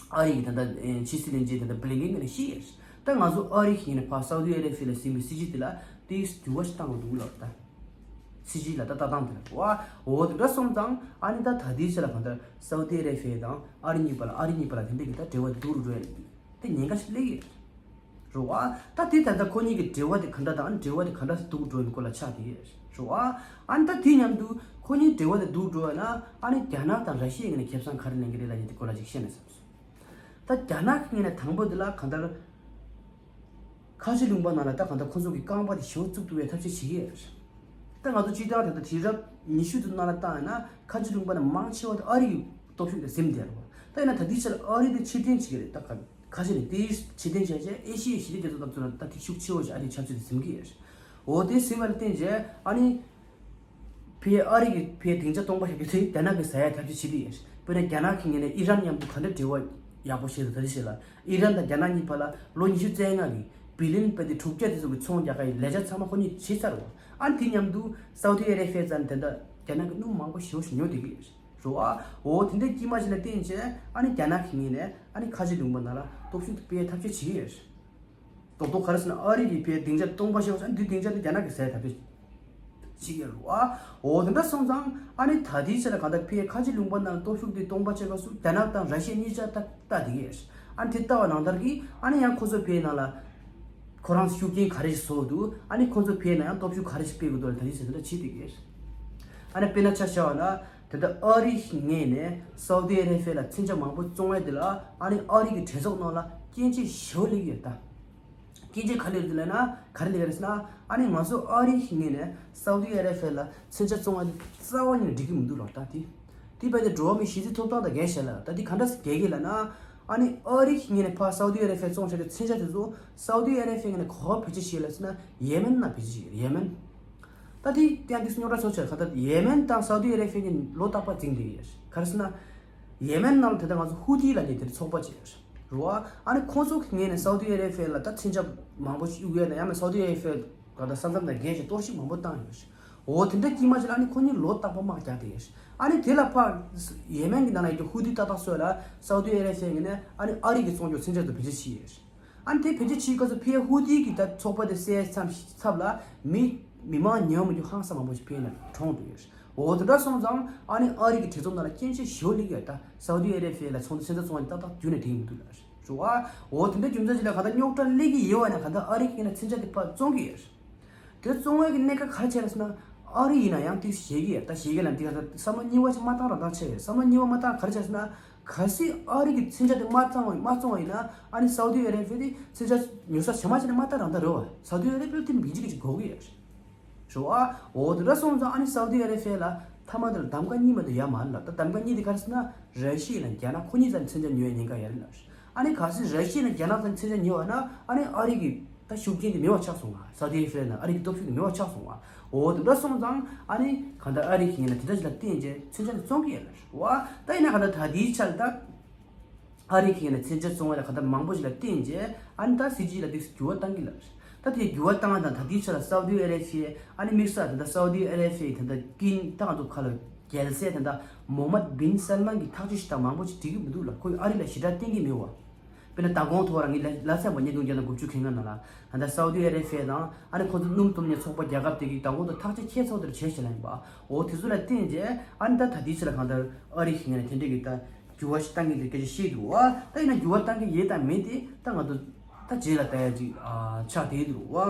ཨ་རི་གི་ད་ལྟ་ཕྱི་སྲིད་བློན་ཆེན་ད་ལྟ་བྷི་ལིན་ཀེན་ནས་ཤི་ཡོད། ད་ང་ཚོ་ཨ་རི་གི་ནས་ཕར་སའུ་དི་ཨ་རེ་བྷི་ཡ་ལ་ཟིན་པའི་སྲིད་ཇུས་དེ་ལ་དེ་འགྱུར་བ་ཞིག་བཏང་དགོས་འདུག་ལབ་ད། སྲིད་ཇུས་ལ་ད་ལྟ་སྟངས་དེ་ལ་བ། འོ་དེ་འདྲ་སོང་ཙང་ཨ་ནི་ད་ད་ལྟའི་ཆ་ལ་གང་ལྟར་སའུ་དི་ཨ་རེ་བྷི་ཡ་དང་ཨ་རི་གཉིས་བར་ལ་ཨ་རི་གཉིས་བར་ལ་དེ་འདྲ་གི་ད་འབྲེལ་བ་དེ་སྡུག་རུ་འགྲོ་ཡ་དེ་ཉེན་ཁ་ཞིག་སླེབས་ཡོད། རེད་བ། ད་དེ་ད་ལྟ་ཁོ་གཉིས་ཀྱི་འབྲེལ་བ་དེ་ག་འདྲ་དང་འབྲེལ་བ་དེ་ག་འདྲ་སྡུག་འགྲོ་ཡིན་སྐོར་ལ་ཆགས་བསྡད་ཡོད་རེད་བ། ཨ་ནི་ད་དེ་མཉམ་དུ་ཁོ་གཉིས་འབྲེལ་བ་དེ་སྡུག་འགྲོ་ཡ་ན་ཨ་ནི་རྒྱ་ནག་དང་ར་ཤི་ཡ་ངོས་ནས་ཁེ་བཟང་ག་རེ་ལེན་གི་རེད་ལབ་ཡ་དེ་སྐོར་ལ་ཅིག་བཤད་ན་བསམ་སོང་། ད་རྒྱ་ནག་གི་ངོས་ནས་དང་པོ་དེ་ལ་གང་ལྟར་ཁ་ཆེ་ལུང་པ་ནང་ལ་ད་གང་ལྟར་ཁོ་ཚོ་གི་རྐང་པ་དེ་ཞེ་པོ་བཙུགས་ཐུབ་པའི་ཐབས་ཤེས་བྱེད་ཀྱི་ཡོད་རེད། ད་ང་ཚོ་སྤྱིར་བཏང་དེ་ལྟར་དུས་རབས་ཉི་ཤུ་དེ་ནང་ལ་བཏང་ཡ་ན་ཁ་ཆེ་ལུང་པ་ནས་མང་ཆེ་བ་དེ་ཨ་རི་གི་སྟོབས་ཤུགས་དེ་ཟིན་བསྡད་རེད་བ། ད་ཡིན་ན་ད་ལྟའི་ཆར་ཨ་རི་དེ་ཕྱིར་འཐེན་བྱེད་ཀྱི་རེད་ད་ག་ཁ་ཤས་ནས་དེའི་ཕྱི་རྟེན་བྱས་རྗེས་ཨེ་ཤི་ཡའི་ཞི་བདེ་རྒྱ་མཚོ་དང་བཙུགས་ན་ད་ཐིག་ཤུགས་ཆེ་བོ་ཞིག་ཨ་རིའི་ཆབ་སྲིད་དུ་ཟིན་གྱི་ཡོད། འོ་དེ་ཟིན་པ་ལ་བརྟེན་རྗེས་ཨ་ནི་ཕའི་ཨ་རི་གི་ཕའི་སྡིངས་ཆ་སྟོང་པ་ཞིག་གི་ཚེ་རྒྱ་ནག་གི་ཟ་ཡ་ཐབས་ཤེས་བྱེད་དུ་ཡོད། དཔེར་ན་རྒྱ་ནག་གི་ངོས་ནས་ཨི་རན་མཉམ་དུ་ག་འདྲ་འབྲེལ་བ་ཡག་པོ་བྱེད་དུ་ད་ལྟ་བྱེད་ལ་ཨི་རན་དང་རྒྱ་ནག་གཉིས་བར་ལ་ལོ་ཉི་ཤུ་རྩ་ལྔ་གི་བི་ལིན་པ་དེ་དྲུག་བརྒྱ་དེ་ཚོ་གི་ཚོང་རྒྱག་ག་ཡི་ལས་འཆར་ཚང་མ་ཁོ་གཉིས་བྱེད་ཚར་བ། ཨ་ནི་དེ་མཉམ་དུ་སའུ་དི་ཨ་རེ་བྷི་ཡ་ཙམ་དེ་འདྲ་རྒྱ་ནག་གི་སྣུམ་མང་པོ་ཞེ་པོ་ཞིག་ཉོ་བསྡད་ཀྱི་ཡོད། རེད་བ། འོ་དེ་འདྲའི་དཀྱིལ་མ་ཞིག་ལ་བརྟེན་བྱས་ཨ་ནི་རྒྱ་ནག་གི་ངོས་ནས་ཨ་ནི་ཁ་ཆེ་ལུང་པ་ནང་ལ་སྟོབས་ཤུགས་དེ་སྤེལ་ཐབས་ཤེས་བྱེད་ཀྱི་ཡོད། རྡོག་རྡོག་ག་རེ་ཟེར་ན་ཨ་རི་གི་ཕའི་སྡིངས་ཆ་སྟོང་པ་ཞིག་ཡོད་ཙང་འདི་སྡིངས་ཆ་དེ་རྒྱ་ནག་གིས་ཟ་ཡ་ཐབས་ཤེས་བྱེད་ཀྱི་ཡོད་རེད་བ། འོ་དེ་འདྲ་སོང་ཙང་ཨ་ནི་ད་ལྟའི་ཆ་ལ་གང་ལྟར་ཕའི་ཁ་ཆེ་ལུང་པ་ནང་ལ་སྟོབས་ཤུགས་དེ་སྟོང་པ་བྱེད་སྐབས་སུ་རྒྱ་ནག་དང་ར་ཤི་ཡ་གཉིས་ཆ་ལྟ་ལྟ་བསྡད་ཀྱི་ཡོད། ཨ་ནི་དེ་ལྟ་བ་ནང་ལྟར་གྱི་ཨ་ནི་ཡང་ཁོ་ཚོ་ཕའི་ནང་ལ་ཁོ་རང་ཤུགས་རྐྱེན་ག་རེ་ཞིག་བཟོ་འདུག་ཨ་ནི་ཁོ་ཚོ་ཕའི་ནང་ཡང་སྟོབས་ཤུགས་ག་རེ་ཞིག་སྤེལ་དགོས་འདུག་ལ་ད་ལྟའི་ཆ་དེ་འདྲ་བྱེད་བསྡད་ཀྱི་ཡོད། ཨ་ནི་དཔེར་ན་ཆ་བཞག་པ་ན་དེ་ལྟར་ཨ་རིའི་ངོས་ནས་སའུ་དི་ཨ་རེ་བྷི་ཡ་ལ་མཚོན་ཆ་མང་པོ་བཙོང་ཡ་དེ་ལ་ཨ་ནི་ཨ་རི་གི་གྲོས་ཚོགས་ནང་ལ་སྐྱོན་བརྗོད་ཞེ་པོ་སླེབས་ཀྱི་ཡོད་ད། སྐྱོན་བརྗོད་ག་རེ་སླེབས་འདུག་ལབ་ན་ག་རེ་སླེབས་ཀྱི་རེད་ཟེར་ན། ཨ་ནི་ང་ཚོ་ཨ་རིའི་ངོས་ནས་སའུ་དི་ཨ་རེ་བྷི་ཡ་ལ་མཚོན་ཆ་བཙོང་བ་དེ་རྩ་བ་ཉིད་ནས་འགྲིག་གི་མི་འདུག་ལབ་ད་དེ། དེ་བས་ཏེ་འགྲོ་བ་མིའི་གཞི་རྩའི་ཐོབ་ཐང་དང་འགལ་ཞེས་ལབ་ད་དེ་ག་འདྲ་འགལ་གྱི་ལབ་ན། ཨ་ནི་ཨ་རིའི་ངོས་ནས་ཕར་སའུ་དི་ཨ་རེ་བྷི་ཡ་བཙོང་བྱས་ཏེ་མཚོན་ཆ་དེ་ཚོ་སའུ་དི་ཨ་རེ་བྷི་ཡ་ངོས་ནས་ག་པར་བེད་སྤྱོད་བྱེད་ལབ་ཟེར་ན་ཡེ་མེན་ནང་བེད་སྤྱོད་བྱེད་ཡེ་མེན། ད་དེ་ཀྱང་དེ་རྙོག་དྲ་ཚོ་ཆེ་ག་ད་ཡེ་མེན་དང་སའུ་དི་ཨ་རེ་བྷི་ཡ་གཉིས་ལོ་རྟག་པར་འཛིང་བསྡད་ཡོད་ག་རེ་ཟེར་ན། ཡེ་མེན་ནང་ལ་དེ་ལྟར་ང་ཚོ་ཧུ་ཐི་ལབ་མཁན་དེ་འདྲ་ཚོགས་པ་ཅིག་ཡོད་རེད་བ། ཨ་ནི་ཁོང་ཚོ་གི་ངོས་ནས་སའུ་དི་ཨ་རེ་བྷི་ཡ་ལ་ད་མཚོན་ཆ་མང་པོ་ཞིག་གཡུག་ཡོད་ན་ཡང་ན་སའུ་དི་ཨ་རེ་བྷི་ཡ་ག་ད་ས་མཚམས་དང་འགལ་ཞིང་གཏོར་བཤིག་མང་པོ་བཏང་ཡོད་རེད། འོ་དེ་འདྲ་དཀྱིལ་མ་ཅིག་ལ་ཨ་ནི་ཁོ་གཉིས་ལོ་རྟག་པར་དམག་རྒྱག་བསྡད་ཡོད་རེད། ཨ་ནི་དེ་ལ་ཕར་ཡེ་མེན་གྱི་ནང་ལ་ཡོད་རྒྱུ་ཧུ་ཐི་ཏག་ཏག་སོགས་ལ་སའུ་དི་ཨ་རེ་བྷི་ཡ་ངོས་ནས་ཨ་ནི་ཨ་རི་གི་བཙོང་རྒྱུ་མཚོན་ཆ་དེ་བེད་སྤྱོད་བྱས་ཡོད་རེད། ཨ་ནི་དེ་བེད་སྤྱོད་བྱེད་སྐབས་སུ་ཕར་ཧུ་ཐི་གི་ད་ཚོགས་པ་དེ་བསད་མཚམས་ཚབ་ལ་མི་མི་མང་ཉེ་བ་མི་རྒྱུ་ཧང་སང་མང་པོ་ཞིག་ཕར་ནས་གྲོངས་འདུག་ཡོད། འོ་དེ་འདྲ་སོང་ཙང་ཨ་ནི་ཨ་རི་གི་གྲོས་ཚོགས་ནང་ལ་སྐྱོན་བརྗོད་ཞེ་པོ་སླེབས་ཡོད་ད། སའུ་དི་ཨ་རེ་བྷི་ཡ་ལ་ཚོང་དེ་མཚོན་ཆ་བཙོང་བ་ནི་ཏག་ཏག་རྒྱུན་ནས་འགྲིག་མི་འདུག་ལ་ཞུ་བ། འོ་དེ་འདྲ་རྒྱུ་མཚན་ཅིག་ལ་ག་ད་རྙོག་དྲ་སླེབས་ཀྱི་ཡོད་བ་ན་ག་ད་ཨ་རི་གི་ངོས་ནས་མཚོན་ཆ་དེ་ཕར་བཙོང་གི་ཡོད། དེ་བཙོང་བའི་གི་གནད་འགག་ག་རེ་བྱས་རེད་ཟེར་ན། ཨ་རི་ཡིན་ན་ཡང་ཏིག་ཙམ་ཞེད་ཀྱི་ཡོད་ད། ཞེད་ཀྱི་ལ་འདི་ག་ད་བསམ་བློ་གཉིས་པ་ཅིག་མ་བཏང་རང་བཏང་བྱས་ཡོད། བསམ་བློ་གཉིས་པ་མ་བཏང་ག་རེ་བྱས་ཟེར་ན། གལ་སྲིད་ཨ་རི་གི་མཚོན་ཆ་དེ་མ་བཙོང་བ་མ་བཙོང་བ་ཡིན་ན་ཨ་ནི་སའུ་དི་ཨ་རེ་བྷི་ཡ་དེ་མཚོན་ཆ་ཉོ་ས་ཇེ་མང་ཇེ་མང་བཏང་རང་བཏང་རེད་བ། སའུ་དི་ཨ་རེ་བྷི་ཡ་དེ་མི་འཇིགས་ཀྱི་ཅིག་དགོས་ཀྱི་ཡོད་རེད་བ། འོ་དེ་འདྲ་སོང་ཙང་ཨ་ནི་སའུ་དི་ཨ་རེ་བྷི་ཡ་ལ་མཐའ་མ་དེ་ལ་གདམ་ག་གཉིས་མ་གཏོགས་ཡོད་མ་རེད་ལ། ད་གདམ་ག་གཉིས་དེ་ག་རེ་ཟེར་ན། ར་ཤི་ཡ་ལ་རྒྱ་ནག་ཁོ་གཉིས་ཙམ་མཚོན་ཆ་ཉོ་བའི་ཉེན་ཁ་ཡོད་རེད་ལ། ཨ་ནི་གལ་སྲིད་ར་ཤི་ཡ་ནས་རྒྱ་ནག་ལ་མཚོན་ཆ་ཉོས་པ་ན་ཨ་ནི་ཨ་རི་གི་ད་ཤུགས་རྐྱེན་དེ་མེད་པ་ཆགས་སོང་བ། སའུ་དི་ཨ་རི་ན་ཨ་རི་གི་སྟོབས་ཤུགས་དེ་མེད་པ་ཆགས་སོང་བ། འོ་དེ་འདྲ་སོང་ཙང་ཨ་ནི་གང་ལྟར་ཨ་རི་གི་ངོས་ནས་དེ་འདྲ་ཞིག་ལ་བརྟེན་བྱས་མཚོན་ཆ་དེ་བཙོང་གི་ཡོད་ལ་རེད་བ། ད་ཡིན་ན་གང་ལྟར་ད་ལྟའི་ཆར་ད་ཨ་རི་གི་ངོས་ནས་མཚོན་ཆ་བཙོང་བ་ལ་གང་ལྟར་མང་པོ་ཞིག་ལ་བརྟེན་བྱས་ཨ་ནི་ད་སྲིད་ཇུས་ལ་དེ་འགྱུར་བ་བཏང་གི་ལ་རེད། ད་དེ་འགྱུར་བ་བཏང་བ་དང་ད་ལྟའི་ཆར་ལ་སའུ་དི་ཨ་རེ་བྷི་ཡ་ཨ་ནི་དམིགས་བསལ་ད་ལྟ་སའུ་དི་ཨ་རེ་བྷི་ཡ་ད་ལྟ་ཀིན་ད་ང་ཚོ་ཁ་ལ། རྒྱལ་སྲས་དེ་འདྲ་མོ་ཧམ་མད་བིན་སལ་མན་གྱིས་ཐག་གཅོད་ཞིག་དང་མང་པོ་ཞིག་འགྲིག་གི་མི་འདུག་ལ། ཁོས་ཨ་རི་ལ་ཞེ་དྲག་བརྟེན་གྱི་མེད་བ། དཔེར་ན་ད་གོང་དུ་བ་རང་གི་ལ་ལ་ཚན་པ་ཉིས་སྟོང་བརྒྱ་དང་དགུ་བཅུ་གོ་ལྔ་ནང་ལ་ད་ལྟ་སའུ་དི་ཨ་རེ་བྷི་ཡ་དང་ཨ་ནི་ཁོ་ཚོ་སྣུམ་གཏོང་མཁན་ཚོགས་པ་རྒྱལ་ཁབ་དེ་གིས་ད་གོང་དུ་ཐག་གཅོད་ཁྱད་མཚར་དེར་བྱས་ཞེས་ལ་ཡིན་པ། འོ་དེ་ཚོ་ལ་བརྟེན་རྗེས་ཨ་ནི་ད་ད་ལྟའི་ཆ་ལ་གང་ལྟར་ཨ་རི་གི་ངོས་ནས་དེ་འདྲ་གི་ད་འགྱུར་བ་ཞིག་བཏང་གི་འདུག་སྐད་ཆ་བཤད་འདུག་བ། ད་ཡིན་ན་འགྱུར་བ་བཏང་གི་ཡོད་དང་མེད་དེ་ད་ང་ཚོ་ད་རྗེས་ལ་ལྟ་ཡ་ཅིག་ཨ་ཆགས་བསྡད་འདུག་བ།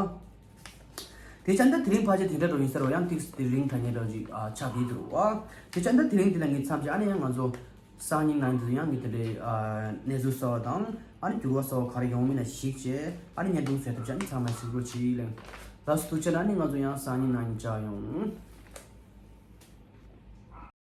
དེ་ཙང་ད་དེ་རིང་ཕལ་ཆེར་དེ་འདྲ་འགྲོ་ཡིན་ཟེར་བ་ཡང་ཏིག་ཙམ་དེ་རིང་ཐ་སྙད་འདྲ་ཅིག་ཨ་ཆགས་བསྡད་འདུག་བ། དེ་ཙང་ད་དེ་རིང་འདི་ལ་ངས་མཚམས་བཅད། ཨ་ནི་ཡང་ང་ཚོ་སང་ཉིན་ནང་དུ་ཡང་ངས་དེ་འདྲའི་ཨ་གནས་ཚུལ་གསར་བ་དང་ཨ་ནི་འགྱུར་བ་གསར་བ་ག་རེ་ཡོང་མིན་ལ་གཞིགས་བྱས་ཨ་ནི་བརྙན་ཐུང་བཟོས་ཐུབ་ཅག་ནི་ཚང་མ་གཟིགས་རོགས་གྱིས་ལེ། ལགས་སོ་ཐུགས་རྗེ་ཆེ། ཨ་ནི་ང་ཚོ་ཡང་སང་ཉིན་ནང་མཇལ་ཡོང་།